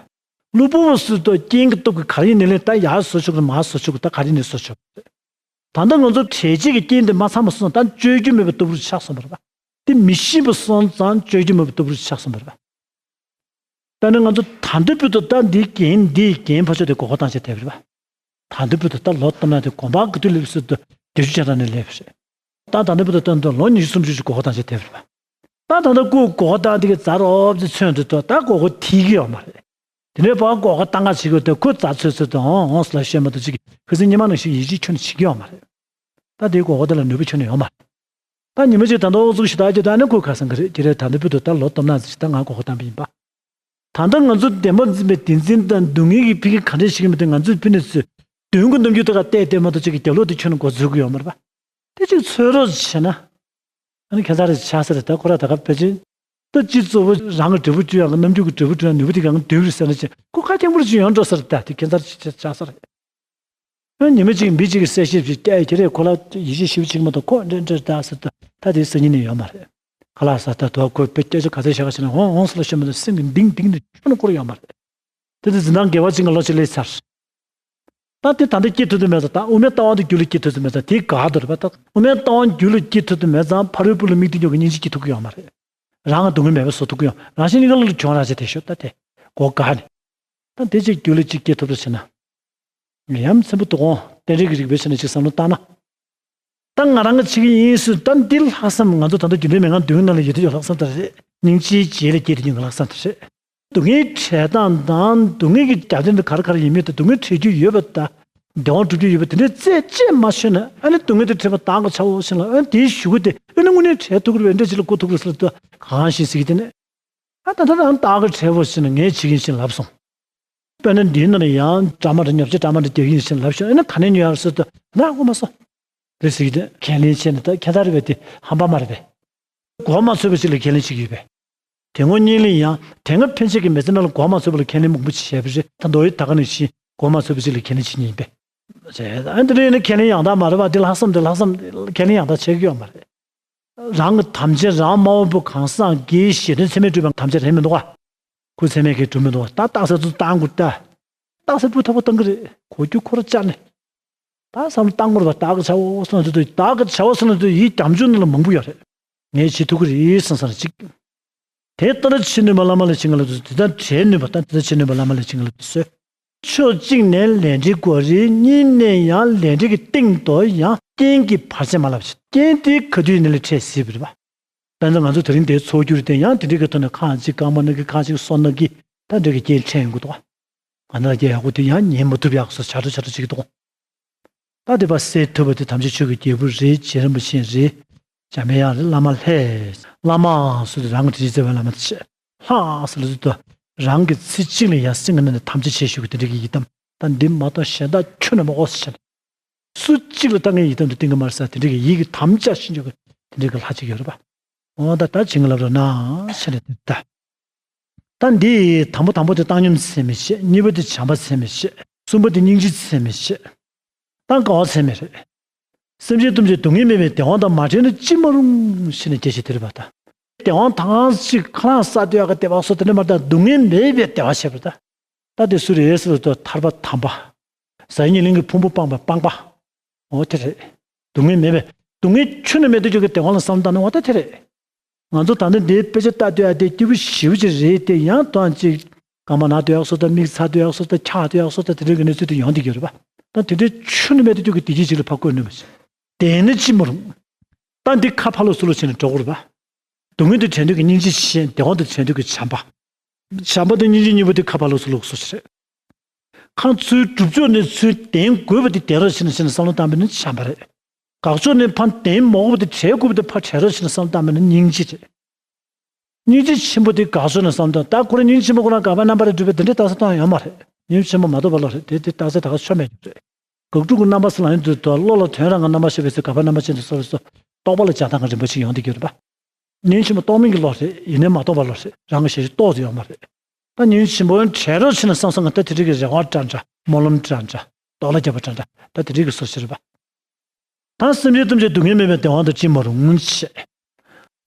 གློ་བུར་བ་སུ་ཏོ་རྐྱེན་གྱི་སྟོབས་ཀྱིས་ག་རེ་ཡིན་ནའི་ལས་ད་ཡར་བཟོ་ཆོག་གི་མར་བཟོ་ཆོག་གི་ད་ག་རེ་ནས་བཟོ་ཆོག་གི་ད་ལྟ་ང་ཚོ་བྲལ་བྱེད་ཀྱི་རྐྱེན་དེ་མ་ཚང་མ་སོང་ད་བཅོས་རྒྱུ་མེད་པའི་ལྟ་བུར་ཆགས་སོང་བ་རེད་པ། དེ་མི་ཤེས་པ་སོང་ཙང་བཅོས་རྒྱུ་མེད་པའི་ལྟ་བུར་ཆགས་སོང་བ་རེད་པ། དཔེར་ན་ང་ཚོ་ད་ལྟ་བར་དུ་ད་འདིའི་རྐྱེན་འདིའི་རྐྱེན་ཕར་ཕྱོགས་དེ་མགོ་སྐོར་བཏང་བྱས་བསྡད་པ་རེད་པ། ད་ལྟ་བར་དུ་ད་ལོ་བཏང་ན་དེ་གོམ་པ་ག་དུས་སླེབས་སྲིད་དུ་བརྒྱད་ཅུ་གྱ་གྲངས་ནས་སླེབས་པ་རེད། ད་ད་ལྟ་བར་དུ་ད་ལོ་ཉི་ཤུ་སུམ་ཅུ་ཅིག་མགོ་སྐོར་བཏང་བྱས་བསྡད་པ་རེད་པ། ད་ད་ལྟ་ཁོ་མགོ་སྐོར་བཏང་དེ་གའི་ཛ་རོབ་ཙེ་ཚོན་དུ་ད་ད་མགོ་སྐོར་ཐིག་གི་ཡོད་མ་རེད། དེ་ནས་ཕར་མགོ་སྐོར་བཏང་ག་བྱེད་དགོས་དེ་ཁོ་ཛ་ཚོད་ཚོད་དུ་འོང་འོང་ཟེར་ལ་བཤད་མ་གཏོགས་ཅིག་ཁ་སང་ཉི་མ་ནང་བཞིན་ཡིད་ཆེས་ཁྱོན་ནས་བྱེད་ཀྱི་ཡོད་མ་རེད། ད་དེའི་མགོ་སྐོར་དེ་ལ་ནུས་པ་ཁྱོན་ནས་ཡོད་མ་རེད། ད་ཉི་མ་གཅིག་ད་ལྟ་ཨུ་ཚུགས་ཤིག་ད་ཀྱི་ད་ནི་ཁོ་ཁ་སང་གི་རེད། དེ་རེད། ད་ལྟ་བུ་དུ་ད་ལོ་སྟོང་ནང་ཅིག་ད་ང་གོ་ཁ་བཏང་པ་ཡིན་པ། ད་ལྟ་ང་ཚོ་བདེན་པ་འཛིན་པའི་བདེན་འཛིན་དང་སྡུག་བསྔལ་གྱི་ཕི་གི་ག་འདྲས་ཤིག་ཡིན་པ་དེ་ང་ཚོས་ཕི་ནས་ཚོས་མདུན་གྱི་རྣམ་འགྱུར་དེ་ག་བལྟས་བལྟས་མ་གཏོགས་ཅིག་གི་རྒྱབ་ལོགས་དེ་ཁྱོན་ནས་མགོ་འཚོས་ཀྱི་ཡོད་མ་རེད་པ། དེ་ཅིག་ཚོད་རོགས་བྱས་ན། ཨ་ནི་ཁྱད་མཚར་རེ་ཆགས་ས་རེད། ད་ཁོ་ར་ད་ག་ཕལ་ཆེར་ད་སྤྱི་གཙོ་བོ་རང་གི་འབྲས་བུ་བཅུ་ཡང་གི་རྣམ་འགྱུར་གྱི་འབྲས་བུ་བཅུ་ཡང་ནུས་པ་དེ་གང་འདོན་གི་རེད་ཟེར་ན་ཅི་ཁོ་ཁ་སྐྱེངས་པོ་ཅིག་ཡོང་འགྲོ་ས་རེད། ད་དེ་ཁྱད་མཚར་ཅིག་ཆགས་ས་རེད། ཨ་ཉི་མ་གཅིག་མི་གཅིག་གིས་གསལ་བཤད་ཅིག་བལྟས་ཡ་དེ་རེད། ཁོ་ལ་ཡིད་ཆེས་ཞེ་པོ་བྱེད་ཀྱི་མ་གཏོགས་ཁོ་འདྲ་འདྲ་ད་ཟེར་ད་ད་དེ་སང་ཉིན་ནས་ཡོད་མ་རེད། ཁ་ལག་ཟ་ད་དུ་ཁོ་དཔེ་སྐད་ཆ་ག་ཚོད་བཤད་ག་བཤད་ན་འོང་འོང་ཟེར་ལ་ཤོད་མ་གཏོགས་སེམས་ཀྱི་གཏིང་གཏིང་དུ་ཁྱོན་ནས་བསྐོར་ཡོད་མ་རེད། དེ་དུས་འཛིན་བདག་དགེ་བ་ཅན་གྱི་བློ་ཅིག་སླེབས་ཚར། ད་དེ་ད་ལྟ་སྐྱེ་ཐུབ་ཐུབ་མེད་ཙང་། ད་དབུ་མའི་ལྟ་བ་འདི་རྒྱུད་ལ་སྐྱེ་ཐུབ་ཐུབ་མེད་ཙང་དེ་དགག་འདོད་རེད་པ། ད་དབུ་མའི་ལྟ་བ་རྒྱུད་ལ་སྐྱེ་ཐུབ་ཐུབ་མེད་ཙང་ཕ་རོལ་པོ་ལ་དམིགས་ཏེ་འཇོག་གི་སྙིང་རྗེ་སྐྱེ་ཐུབ་ཀྱི་ཡོད་མ་རེད། རང་གི་སྡུག་བསྔལ་མེད་པ་བཟོ་ཐུབ་ཀྱི་ཡོད། རང་བཞིན་གཉིས་ཀ་ལ་གྱོང་རག་བྱས་དེ་ཤོད་ད་དེ་སྒོ་དགག་ནས། ད་དེ་ཅིག་རྒྱུད་ལ་ཅིག་སྐྱེ་ཐུབ་རེ་བྱས་ན། ཡ་མཚན་པོ་དུ་འོང་། རྟེན་འབྲེལ་གྱི་རིགས་པས་བྱས་ན་ཅིག་བསམ་བློ་བཏང་ན། ད་ང་རང་གིས་བྱེད་ཀྱི་ཡིན་ཟེར། ད་འདི་ལྷག་བསམ་ང་ཚོ་ད་ལྟ་རྒྱུད་སྟོད་སྨན་ཁང་མདུན་ནང་ལ་ཡོད་དུས་ལྷག་བསམ་ད་རེད། སྙིང་རྗེའི་རྗེས་ལ་སྐྱེས་དུས་ཀྱི་ལྷག་བསམ་ད་རེད། སྡུག་བསྔལ་འཕྲད་སྟངས་དང་སྡུག་བསྔལ་གྱི་རྒྱབ་རྟེན་དུ་ག་རེ་ག་རེ་ཡིན་མིན་དང་སྡུག་བསྔལ་འཕྲད་རྒྱུ་ཡོད་པ་དང་བདེ་བ་སྒྲུབ་རྒྱུ་ཡོད་པ་དེ་འདྲའི་རྩད་གཅོད་མ་ཤེས་ན། ཨ་ནི་སྡུག་བསྔལ་དེ་འཕྲད་པ་བདག་གི་བྱའོ་ཟེར་ལ། ཨ་ནི་དེའི་གཞུག་གུ་དེ་ཨ་ནི་དངོས་གནས་འཕྲད་ཐུབ་ཀྱི་རེད་པས། འདྲ་ཅིག་ལ་གོ་ཐུབ་ཀྱི་རེད་ཟེར་ལ་ད་གང་ཞིག་ཟེར་གྱི་དེ་ནས། ཨ་ད་ལྟ་རང་བདག་གི་བྱའོ་ཟེར་ན་ངས་བྱེད་ཀྱི་ཡིན་ཟེར་ལབ་སོང་། དཔེར་ན་འདིའི་ནང་ལ་ཡང་ཌ་ར་མ་རེ་ཉོ་ཆ་ཌ་ར་མ་རེ་རྒྱག་གི་ཡིན་ཟེར་ལབ་ཤོག་ཨ་ནི་ག་ནས་ཉོ་ཡག་ཟེར་དུས་ན་དབུ་མ་སོང་། རེད་ཟེར་གྱི་དེ་ཁས་ལེན་བྱས་ནས་ད་ཁྱད་མཚར་རེད་པས། དེ་ཧམ་པ་མ་རེད་པས། གོ་མ་ཆོད་པ་ཅིག་ལ་ཁས་ལེན་བྱེད་ཀྱི་ཡོད་པས། དེ་ངོ་གཉིས་ལ་ཡང་དེ་སྔ་ཕན་ཆད་ཀྱི་མི་ཚེ་ནང་ལ་གོ་མ་ཆོད་པ་ལ་ཁས་ལེན་མང་པོ་བྱས་པ་རེད། ད་མདོ་ཡི་ད་ག་ནང་བཞིན་གོ་མ་ཆོད་པ་ཅིག་ལ་ཁས་ལེན་བྱེད་ཉན་པས། རེད། ཨ་འདི་འདྲ་ཡིན་ན་ཁས་ལེན་ཡང་དག་མ་རེད་པ། འདི་ལྷག་བསམ་འདི་ལྷག་བསམ་ཁས་ལེན་ཡང་དག་བྱེད་ཀྱི་ཡོད་མ་རེད། རང་གི་དམ་བཅའ་རང་དམའ་བ་པོ་གང་སངས་རྒྱས་ཞེ་དོན་ཚད་མས་གྲུབ་པའི་དམ་བཅའ་རེད་མི་འདུག་ག་ཁོ་ཚད་མས་ཀྱིས་གྲུབ་མི་འདུག་ག་ད་རྟགས་གསལ་ཚུལ་བཏང་དགོས་ད། རྟགས་གསལ་པོ་ཐོག་པ་བཏང་གི་རེད། གོ་རྒྱུ་ཁོ་ར་བཅར་ནས། ད་བསམ་བློ་བཏང་དགོས་རེད་པ། བདག་གི་བྱའོ་ཟེར་ན་དེ་དུས་བདག་གི་བྱའོ་ཟེར་ན་དེ་དུས་ཡིག་རྒྱ་མཚོའི་ནང་ལ་མང་པོ་ཡོད་རེད། ངས་བྱེད་ཐུབ་ཀྱི་རེད་བསམ་བསམ་རེ་གཅིག་དེ་ལྟར་བྱེད་ནུས་པ་བླ་མ་ལ་བྱིན་གྱིས་བརླབ་ཏུ་གསོལ། དེ་ལྟར་བྱེད་ནུས་པ་དང་དེ་ལྟར་བྱེད་ནུས་པ་བླ་མ་ལ་བྱིན་གྱིས་བརླབ་ཏུ་གསོལ། ཕྱོགས་གཅིག་ནས་ལས་འབྲས་དགོས་རེད། གཉིས་ནས་ཡང་ལས་འབྲས་ཀྱི་སྟེང་དུ་ཡང་རྐྱེན་གྱི་བར་ཆད་མ་ལབ་ཅིག་རྐྱེན་དེ་ག་དུས་ནས་ལས་འཕྲད་སྲིད་པ་རེད་པ། དཔེར་ན་ང་ཚོ་དེ་རིང་འདིར་ཚོགས་རྒྱུ་རེད་དེ། ཡང་དེ་འདྲའི་གི་ཐོག་ནས་ཁ་ཅིག་རྐང་པ་ན་གི། ཁ་ཅིག་སོ་ན་གི། ད་འདྲ་གི་རྐྱེན་འཕྲད་ཡོང་གི་འདུག་ག་ང་ན་རྒྱ་ཡག་པོ་དེ་ཡང་ཉན་མ་ཐུབ་ཡག་སོ་ཆགས་འགྲོ་ཆགས་འགྲོ་བྱེད་ཀྱི་འདུག་ད་དེ་པ་སེལ་ཐུབ་པ་དེ་དམ་ཆོས་ཆོས་ཀྱི་རྒྱལ་པོ་རེད། རྗེ་རིན་པོ་ཆེ་རེད། འཇམ་དབྱངས་རེད། བླ་མ་ལྷས། བླ་མ་ཟེར་དུས་རང་གི་དྲིན་ཅན་བླ་མ་དེ་བྱས། ལྷ་ཟེར་དུས་ད་རང་གི་ཚེ་གཅིག་ལ་ཡང་སེམས་ཀྱི་ནང་ནས་དམ་བཅའ་བྱས་བཞུགས་ཀྱི་དེ་འདྲ་གི་ཡི་དམ། ད་འདི་མ་གཏོགས་གཞན་དག་ཁྱོན་ནས་མ་དགོས་ཟེར་བྱས་ནས། སུ་གཅིག་ལ་ད་ངས་ཡི་དམ་དུ་བསྟེན་གི་མ་རེད་ཟེར་དེ་འདྲ་གི་ཡིད་ཀྱི་དམ་བཅའ་བྱེད་འཇོག་གི་དེ་འདྲ་གི་ལྷ་གཅིག་ཡོད་རེད་པ། འོ་ད་ད་བྱིན་གྱིས་བརླབ་རོགས་གནང་ཟེར་ནས་དེ་ལྟ། ད་འདི་དང་པོ་དང་པོ་དེ་བཏང་སྙོམས་ཚད་མས་བྱས། གཉིས་པ་དེ་བྱམས་པ་ཚད་མས་བྱས། གསུམ་པ་དེ་སྙིང་རྗེ་ཚད་མས་བྱས། ད་དགའ་བ་ཚད་མས་རེད། སེམས་ཅན་ཐམས་ཅད་སྡུག་བསྔལ་མེད་པའི་བདེ་བ་དང་མ་བྲལ་ན་ཅི་མ་རུང་ཟེར་ནས་སྐད་ཆ་དེ་རེད་པ། ད་བདེ་བ་དང་ཅིག་ཁ་རང་ས་སྟོད་ཡག་གི་བདེ་བ་སོགས་དེ་འདྲ་མ་རེད། ད་སྡུག་བསྔལ་མེད་པའི་བདེ་བ་བྱས་པ་རེད་ད། ད་དེ་སུ་རེད་ཟེར་བ་དེ་ཐར་པ་དམ་པ། ཟ་ཡི་ཉལ་ལེན་གྱི་ཕུང་པོ་སྤངས་པ་སྤངས་པ། འོ་དེ་རེད། སྡུག་བསྔལ་མེད་པས། སྡུག་བསྔལ་ཁྱོན་ནས་མེད་དུ་འཇོག་གི་བདེ་བ་ལ་བསམ་བཏང་ན་འོ་ད་དེ་རེད། ང་ཚོ་ད་ལྟ་འདིའི་དཔེ་ཆ་ལྟ་སྡོད་ཡ་དེ་སྐྱིད་པོ་ཞེ་པོ་ཅིག་རེད་དེ། ཡང་དོན་ཅིག་རྐང་པ་ན་སྡོད་ཡག་སོགས་དང་། མིག་ཚ་སྡོད་ཡག་སོགས་དང་། འཁྱག་སྡོད་ཡག་སོགས་དང་། དེ་འདྲའི་གི་གནས་ཚུལ་དེ་ཡོང་བསྡད་ཀྱི་ཡོད་རེད་པ། ད་དེ་འདྲའི་ཁྱོན་ནས་མེད་དུ་འཇོག་གི་བདེ་སྐྱིད་ཅིག་ལ་ཕར་བཀོད་ནུས་པ་ཞིག་བདེན་ན་ཅི་མ་རུང་། ད་འདི་ཁ་ཕར་ལོག་ཚུར་ལོག་བྱས་ནས་འགྲོ་དགོས་རེད་པ། སྡུག་བསྔལ་དེ་དྲན་དུས་ཀྱི་སྙིང་རྗེ་བྱས། བདེ་བ་དེ་དྲན་དུས་ཀྱི་བྱམས་པ། བྱམས་པ་དང་སྙིང་རྗེ་གཉིས་པོ་དེ་ཁ་ཕར་ལོག་ཚུར་ལོག་སོ་ཞིག་རེད། ཁ་ཚུར་སྒྲུབ་ཕྱོགས་ནས་ཚུར་ལྡན་དགོས་པ་དེ་ལྡན་རོགས་བྱས་ནས་བྱས་ནས་བསམ་བློ་བཏང་པ་ཡིན་ན་བྱམས་པ་རེད། དགག་ཕྱོགས་ནས་ཕར་ལྡན་མ་དགོས་པ་དེ་བྲལ་དགོས་པ་དེ་ཕར་བྲལ་རོགས་བྱས་ནས་བསམ་བློ་བཏང་པ་ཡིན་ན་སྙིང་རྗེ་རེད། སྙིང་རྗེ་ཆེན་པོ་དེ་དགག་ཕྱོགས་ནས་བསམ་བློ་བཏང་། ད་ཁོ་རང་སྙིང་རྗེ་ཆེན་པོ་ཁོ་རང་དགག་པའི་རྣམ་པ་རེད་འགྲུབ་པའི་དེ་འདྲའི་རྟགས་གསལ་མཐོང་ཡོད་མ་རེད། སྙིང་རྗེ་ཆེན་པོ་མ་རྟོགས་པ་ལོག་རེད། དེ་དེ་རྟགས་གསལ་ད་ག་ཆོ་མེད་རྒྱུ་རེད། དགག་སྒྲུབ་ཀྱི་རྣམ་པ་ཟེར་ལབ་ཡོང་དུས་ད་བློ་ལ་དོན་རང་གི་རྣམ་པ་ཤེས་པའི་ཚེ་དགག་པའི་རྣམ་པ་ཅན་དུ་སོ་སོ་རྟོག་པ་ལ་འཇགས་སྟངས་ཀྱི་རིམ་པ་ཞིག་ཡོང་བསྡད་ཀྱི་ཡོད་རེད་པ། སྙིང་རྗེ་ཆེན་པོ་རྟོགས་མིན་གྱི་བློ་རེད། ཡིན་ནའི་མ་རྟོགས་པ་ལོག་རེད། རང་གི་ཞེ་ཞེ་རྟོགས་ཡོད་མ་རེད། ད་སྙིང་རྗེ་ཆེན་པོ་བྲལ་རོགས་བྱས་ནས་བསམ་བསམ་གང་ལྟར་དེ་འདྲ་གི་རེ་བ་འདྲ་འདྲ། སྨོན་ལམ་འདྲ་འདྲ། གཏོར་བརླག་བརྒྱབ་པ་འདྲ་འདྲ། ད་དེ་འདྲ་གི་བཟོ་ཞིག་རེད་པ། ད་སེམས་ཅན་ཐམས་ཅད་སྡུག་བསྔལ་མེད་པའི་བདེ་བ་དང་ཅི་མ་རུང་བྱས།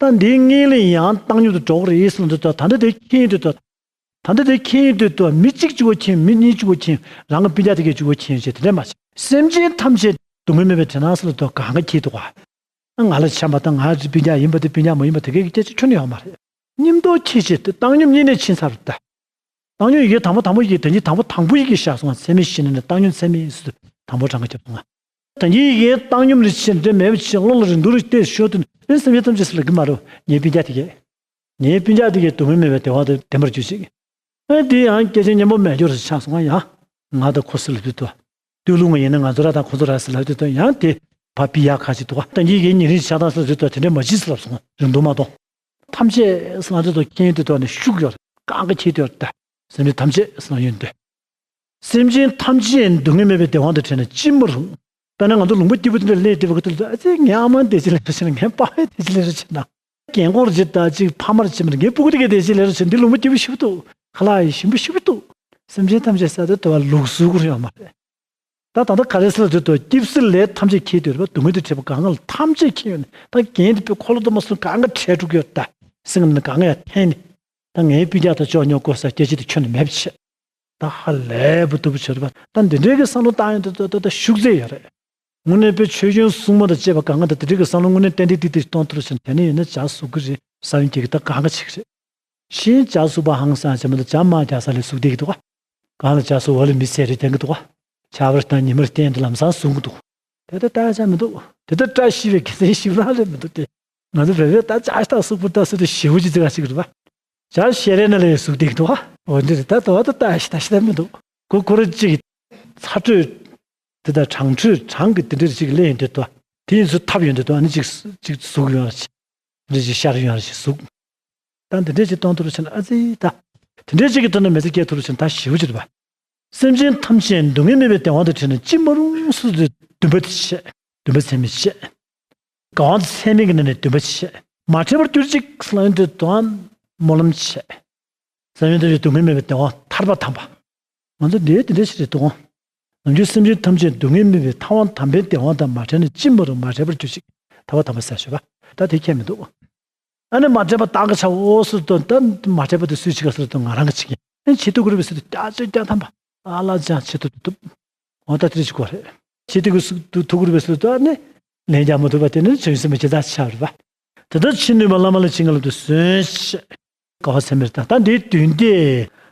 ད་འདིའི་སྔོན་ལ་ཡང་བཏང་སྙོམས་དུ་འགྲོ་གི་རེད་ཟེར་ན། འདི་ད་ལྟ་དེ་མཁྱེན་ཡོད་དུས་ད། ད་ལྟ་དེ་མཁྱེན་ཡོད་དུས་ད། མི་གཅིག་གཅིག་པོ་མཁྱེན། མི་གཉིས་གཅིག་པོ་མཁྱེན། རང་གི་སྤུན་ཀྱག་དེ་གས་གཅིག་པོ་མཁྱེན་ཡོད་ཅེས་དེ་འདྲ་མ་བྱེད། སེམས་ཅན་ཐམས་ཅད་སྡུག་བསྔལ་མེད་པའི་བྲལ་སྣང་ཟེར་ལ་ད་གང་ག་མཁྱེན་འདུག་ག་ང་ལ་འཆམ་པ་དང་ང་སྤུན་ཀྱག་ཡིན་པ་དང་སྤུན་ཀྱག་མ་ཡིན་པ་དེ་གས་ཀྱི་སྐད་ཆ་ཁྱོན་ནས་ཡོད་མ་རེད། མཉམ་དུ་ཁྱེད་ཀྱིས་དེ་བཏང་སྙོམས་གཉིས་ནས་ཕྱིན་ཚར་ད། བཏང་སྙོམས་ཡི་གེ་དང་པོ་དང་པོ་ཡི་གེ་དོན་གྱི་དང་པོ་དང་པོ་ཡི་གེ་བཞག་སོང་ང་། ཚད་མས་གཞི་ནས་ནི་བཏང་སྙོམས་ཚད་མས་ཟེར་དུས་དང་པོ་གྲངས་ཀ་བརྒྱབ་སོང་ང་། དོན་གྱི་ཡི་གེ་བཏང་སྙོམས་ལ་ཕྱིན་འདྲ་མེད་པ་ཕྱིན། བློ་ལ་རིང་ཐུང་རེ་བལྟས་ཤོར་དུས་ཨེ་སེམས་ཅན་ཐམས་ཅད་ཟེར་ལབ་གི་མ་རེད། ངའི་སྤུན་ཀྱག་དེ་གས། ངའི་སྤུན་ཀྱག་དེ་གས་སྡུག་བསྔལ་མེད་པའི་བདེ་བ་དེ་ལྡན་པར་གྱུར་ཅིག་ཨེ་དེ་ཡང་སྐད་ཆ་སྙན་པོ་མེད་རྒྱུ་རེ་ཆགས་སོང་ང་། ཡང་ང་དང་ཁོ་ཟེར་ལབ་དུས་ད། སྟོད་ལུང་ང་ཡིན་ན་ང་ཚོ་ར་དང་ཁོ་ཚོ་ར་ཟེར་ལབ་དུས་ད། ཡང་དེ་ ཕ་པི་ཡ་ཁ་ཅིག་འདུག་ག་ད་ངེད་ཀྱི་ཉེ་རིང་ཆགས་སྡང་ཟེར་དུས་དེ་འདྲ་མ་བྱེད་ཟེར་ལབ་སོང་། རིང་ཐུང་མ་གཏོང་། ཐམས་ཅད་ཟེར་ན་དེ་ཚོ་མཁྱེན་དེ་ཚོ་ནི་ཤུགས་ཡོད་རེད། གང་ག་ཁྱེད་དེ་ཡོད་རེད། ད་སེམས་ཅན་ཐམས་ཅད་ཟེར་ན་ཡོད་འདུག་སེམས་ཅན་ཐམས་ཅད་སྡུག་བསྔལ་མེད་པའི་བདེ་བ་དང་བྲལ་ན་ཅི་མ་རུང་། དཔེར་ན་ང་ཚོ་ལུང་པ་སྐྱིད་པོ་དེ་འདྲ་སླེབས་བསྡད་པ་གི་དུས་ལ་ཨ་ཙི་ངའི་ཨ་མ་བདེ་སྐྱིད་ལེན་རོགས་བྱེད་ན། ངའི་ཕ་མ་བདེ་སྐྱིད་ལེན་རོགས་བྱེད་ན། རྒན་འཁོགས་ཅིག་དང་ཅིག་ཕ་མར་ཕྱིན་པ་ངའི་སྤུ་གུ་དེ་གས་བདེ་སྐྱིད་ལེན་རོགས་བྱེད་ན། འདི་ལུང་པ་སྐྱིད་པོ་ཞེ་པོ་འདུག་ཁ་ལག་ཡང་ཞིམ་པོ་ཞེ་པོ་འདུག་སེམས་ཅན་ཐམས་ཅད་ཟེར་དུས་དེ་བ་ལུགས་སྲོལ་ཁོ་རང་ཡོད་མ་རེད། ད་ད་ལྟ་ག་རེ་ཟེར་ལབ་དུས་དེ་སྐྱིད་སེ་ལས་ཐམས་ཅད་ཁྱེར་དུས་རེད་པ། སྡུག་བསྔལ་དང་བྲལ་བ་གང་ག་ལ་ཐམས་ཅད་ཁྱེར་ཡོང་ནས། ད་རྒན་དེ་དཔེ་ཁོ་ལོ་དུ་མ་སོང་གང་ག་བྲལ་འགྲོ་གི་ཡོད། ད་སེམས་ནང་གང་ག་ཡང་འཐེན་ནས། ད་ངའི་སྤུན་ཀྱག་དང་ཅོག་ཉོ་དགོས་ས་སྐད་ཆ་དེ་ཁྱོན་ནས་མེད་པ་བྱས། ད་ཧ་ལས་པ་སྡུག་པོ་བྱས་རེད་པ། ད་འདི་འདྲའི་གི་བསམ་བློ་བཏང་ཡོང་དུས་ད་ད་ད་ཤུགས་ཚད་ཡོད་རེད། དངོས་གནས་དཔེ་ཆོས་སྐྱོང་སྲུང་མ་དང་བཅས་པ་གང་ག་ད་དེ་འདྲའི་གི་བསམ་བློ་དངོས་གནས་ཏན་ཏིག་ཏིག་ཏིག་གཏོང་ཐུབ་རོགས་བྱེད་ན། དེ་ནས་ཡིན་ན་ཇ་ཟུག་གི་རེད་ས་ཡོང་གི་གི་ད་གང་ག་བྱེད་ཀྱི་རེད། གཞན་ཇ་ཟུག་པ་ཧང་སང་བྱེད་མ་ད་ཇ་མ་རྒྱག་ས་ལས་ཟུག་བསྡད་ཀྱི་འདུག་ག་གང་ལ་ཇ་ཟུག་འོག་ལ་མི་ཚེ་རེ་བསྟན་གྱི་འདུག་ག་ཆར་པ་དང་ཉི་མ་རེ་བསྟན་དེ་ལམ་སང་ཟུག་གི་འདུག་དེ་ལྟ་ལྟ་ཆ་མི་འདུག་དེ་ལྟ་བཀྲ་ཤིས་པའི་དགེ་མཚན་ཞིག་རང་རེད་མི་འདུག་སྟེ། ང་ཚོ་བོད་པས་ད་ཇ་ཞིག་ད་ཟུག་པོ་ད་ཟེར་དུས་ཞེ་པོ་ཅིག་ཙི་ག་ཞིག་རེད་པ། ཇ་བཤད་རེ་ན་ལས་ཟུག་བསྡད་ཀྱི་འདུག་ག་འོ་འདི་རེད། ད་དོ་བ་ད་ལྟ་ཞིག་ད་ཞིག་ད་མི་འདུག་ཁོ་ཁོ་ར་ཅིག་ཚ་དྲོད་དེ་དང་གྲང་དྲོད་གྲང་གི་དེ་འདྲ་ཅིག་སླེབས་ཡོང་དུས་དོ། དེ་ཡིན་ཚུལ་ཐབས་ཡོང་དུས་དོ། ཨ་ནི་ཅིག་ཅིག་ཟུག་ཡོང་ར་ཅིག་འདི་ཅིག་ཤར་ཡོང་ར་ཅིག་ཟུག་ད་འདི་འདྲས་ཅིག་གཏོང་ཐུབ་རུ་ཕྱིན་ཨ་ཙི་ད། དེ་འདྲས་ཅིག་གི་ཐོག་ནས་མི་ཚེ་སྐྱེལ་ཐུབ་རུ་ཕྱིན་ད་ཞེ་པོ་ཅིག་རེད་པ། སེམས་ཅན་ཐམས་ཅད་སྡུག་བསྔལ་མེད་པའི་བདེ་བ་དང་བྲལ་ན་ཅི་མ་རུང་ཟེར་དུས་འདུན་པ་དེ་བྱས། འདུན་པ་ཚད་མེད་བྱས། དགའ་བ་ཚད་མེད་ཀྱི་ནང་ནས་འདུན་པ་བྱས། མ་འཕྲད་པར་གྱུར་ཅིག་ཟེར་ཡོང་དུས་དོ་སྨོན་ལམ་བྱས། སེམས་ཅན་ཐམས་ཅད་སྡུག་བསྔལ་མེད་པའི་བདེ་བ་ཐར་པ་དམ་པ། ང་ཚོ་འདིའི་དེ་འདྲ་ཞིག་རེད་འདུག་ནམ་རྒྱུན་སེམས་ཅན་ཐམས་ཅད་སྡུག་བསྔལ་མེད་པའི་ཐར་པ་དམ་པའི་བདེ་བ་དང་མ་བྲལ་ན་ཅི་མ་རུང་མ་བྲལ་བར་གྱུར་ཅིག་ཐར་པ་དམ་པ་ཟེར་ཞུ་བ་ད་དེ་ཁྱད་མི་འདུག་ཨ་ནི་མ་བྲལ་བ་བདག་གི་བྱའོ་ཟེར་དུས་ད་མ་བྲལ་བ་དེ་སུས་བྱེད་ག་ཟེར་དུས་ང་རང་གིས་བྱེད་ཀྱི་ཡིན། བྱེད་ཐུབ་ཀྱི་རེད་པས་ཟེར་དུས་བརྒྱ་ཆ་བརྒྱ་ཐམ་པ་ཨ་ལ་ཅང་བྱེད་ཐུབ་ཐུབ། འོ་ད་དེ་རེད་ཅིག་གོ་རེད། བྱེད་ཐུབ་ཀྱི་ཐུབ་ཀྱི་རེད་པས་ཟེར་དུས་ཨ་ནི་ལན་རྒྱག་མ་ཐུབ་པ་དེ་ནི་བྱང་སེམས་ཀྱི་ཇི་ལྟར་ཆགས་རེད་པ། དེ་ལྟར་ཕྱི་ནུས་པ་བླ་མ་ལ་བྱིན་གྱིས་བརླབ་ཏུ་གསོལ་ཞེས། དགའ་བ་ཚད་མེད་དང་ད་འདིའི་དོན་དེ་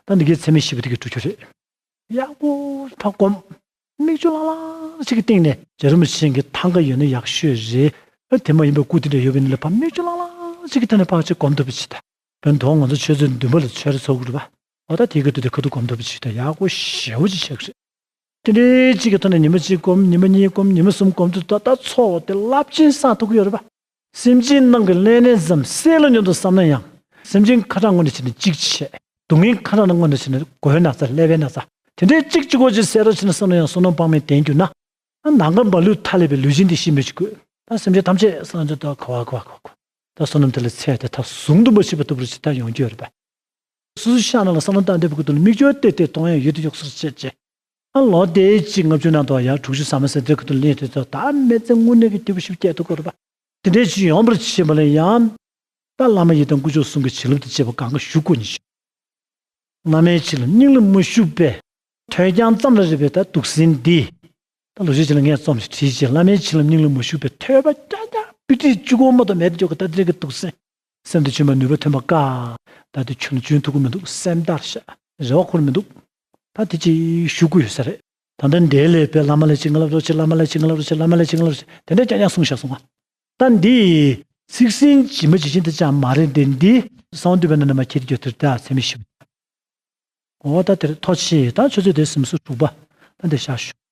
ད་འདི་གའི་ཚད་མེད་བཞི་པོ་དེ་གིས་གྲུབ་རྒྱུ་རེད། ཡག་པོ་ཕར་སྒོམ། མིག་ཆུ་ལྷང་ལྷང་ཅིག་གི་སྟེང་ནས་རྗེ་རིན་པོ་ཆེ་གི་ཐང་ག་ཡོད་ན་ཡག་ཤོས་རེད། དེ་མ་ཡིན་པའི་སྐུ་དེ་འདྲ་ཡོད་པ་ཡིན་ན་ཕར་མིག་ཆུ་ལྷང་ལྷང་ཅིག་གི་སྟེང་ནས་ཕར་ཅིག་སྒོམ་ཐུབ་པ་ཅིག་ད། དཔེར་ན་ད་ང་ཚོ་ཆུ་ཚོད་བདུན་པ་ལ་ཆོས་རེ་ཚོགས་ཀྱི་རེད་པ། འོ་ད་དེ་གི་དུས་དེ་ཁ་ཐུག་སྒོམ་ཐུབ་པ་ཅིག་ད་ཡག་པོ་ཞེ་པོ་ཅིག་ཆགས་ཀྱི་རེད། དེ་འདྲའི་གཅིག་གི་ཐོག་ནས་ཉི་མ་གཅིག་སྒོམ། ཉི་མ་གཉིས་སྒོམ། ཉི་མ་གསུམ་སྒོམ་དུས་ད་ད་ཚོགས་དེ་རླབས་ཆེན་བསགས་ཐུབ་ཀྱི་ཡོད་རེད་པ། སེམས་ཅན་རྣམས་ཀྱི་ཀླད་ནད་ཙམ་སེལ་ལོ་སྙམ་དུ་བསམ་ན་ཡང་། སེམས་ཅན་ཁ་གྲངས་ངོས་ནས་བྱས་ན་གཅིག་བྱས། སྡུག་བསྔལ་ཁ་གྲངས་ངོས་ནས་བྱས་ན་མགོའི་ན་ཚ་ཀླད་པའི་ན་ཚ་དེ་འདྲའི་གཅིག་གཅིག་པོ་ཅིག་སེལ་རོགས་བྱས་ན་བསམ་ན་ཡང་བསོད་ནམས་དཔག་མེད་ལྡན་གྱུར་ན། ནམ་མཁའ་མ་ལུས་ཐ་ལས་པའི་ལུས་ཅན་དེ་ཤི་མི་བྱེད་དགོས། ད་སེམས་ཅན་ཐམས་ཅད་བསམ་ཚུལ་དུ་ག་བ་ག་བ་ག་བ། ད་བསོད་ནམས་དེ་ལ་ཚད་དེ་ད་གཟུང་དུ་མ་ཤེས་པ་ལྟ་བུར་ཅིག་ད་ཡོང་རྒྱུ་ཡོད་རེད་པ། སོ་སོའི་ཤ་ནང་ལ་བསམ་བློ་བཏང་བསྡད་པའི་ཁུལ་དུ་མིག་ཆུ་ཏེ་ཏེ་གཏོང་ཡ་ཡོད་དུ་ཡོད་སར་བྱས་བྱས། ཨ་ལོ་དེའི་གཅིག་ལྔ་བཅུ་ནང་དུ་ཡང་དྲུག་ཅུ་ཟ་མ་ཟ་དེ་ཁུལ་དུ་སླེབས་དུས་ད་མི་ཚེ་དངོས་གནས་ཀྱི་སྐྱིད་པོ་ཞིག་སྐྱེལ་ཐུབ་ཀྱི་རེད་པ། དེ་འདྲའི་ཅིག་ཡོང་བར་བྱེད་པ་ལ་ཡང་། ད་བླ་མ་ཡི་དམ་དཀོན་མཆོག་གསུམ་གྱི་བྱིན་རླབས་དང་བཅས་པ་གང་ག་ཞུ་དགོས་ནི་ཞུ། བླ་མའི་ཆེད་ལ་སྙིང་ལ་མ་ཞུགས་པའི། ཐོས་རྒྱག་ཙམ་ལ་རེ་བའི་ད་སྡུག་སྲན་འདི། ད་ལོ་རྒྱུས་ཅིག་ལ་ངས་རྩོམ་ཞིག་བྲིས་རྗེས་བླ་མའི་ཆེད་ལ་སྙིང་ལ་མ་ཞུགས་པའི་ཐོས་པ་རྐྱང་རྐྱང་པི་ཏི་གཅིག་པོ་མ་གཏོགས་མེད་དུ་འཇོག་གི་ད་དེ་འདྲ་གི་སྡུག་སྲན། སེམས་དང་བཅས་པ་ནུས་པ་ཐོན་པ་དཀའ། ད་དེ་ཁྱོན་ནས་འཇོན་ཐུབ་ཀྱི་མི་འདུག་སེམས་འདར་ཤག་རེ་བ་འཁོར་མི་འདུག་ད་དེ་ཅིག་ཞུ་དགོས་ཡོད་ས་རེད། ད་ལྟ་འདིའི་ལས་པས་བླ་མ་ལ་ཅིག་བསྔོ་བ་རོགས་བྱེད། བླ་མ་ལ་ཅིག་བསྔོ་བ་རོགས་བྱེད། བླ་མ་ལ་ཅིག་བསྔོ་བ་རོགས་བྱེད། དེ་འདྲ་རྐྱང་རྐྱང་གསུངས་བཞག་སོང་ང་། ད་འདི་ཚིག་ཟིན་ཇི་མ་ཇི་བཞིན་དུ་ཅང་མ་རེད་དེ། འདི་གསང་བ་འདུས་པའི་ནང་ནས་མར་ཁྱེར་ཏེ་ཡོད་དེ་ད་ཚད་མེད་བཞི་པོ། འོ་ད་དེར་ཐོ་ཆེ་ད་ཆུ་ཚོད་དེ་ཟིན་སོང་དྲུག་པ། ད་འདི་བཞག་ཞུ།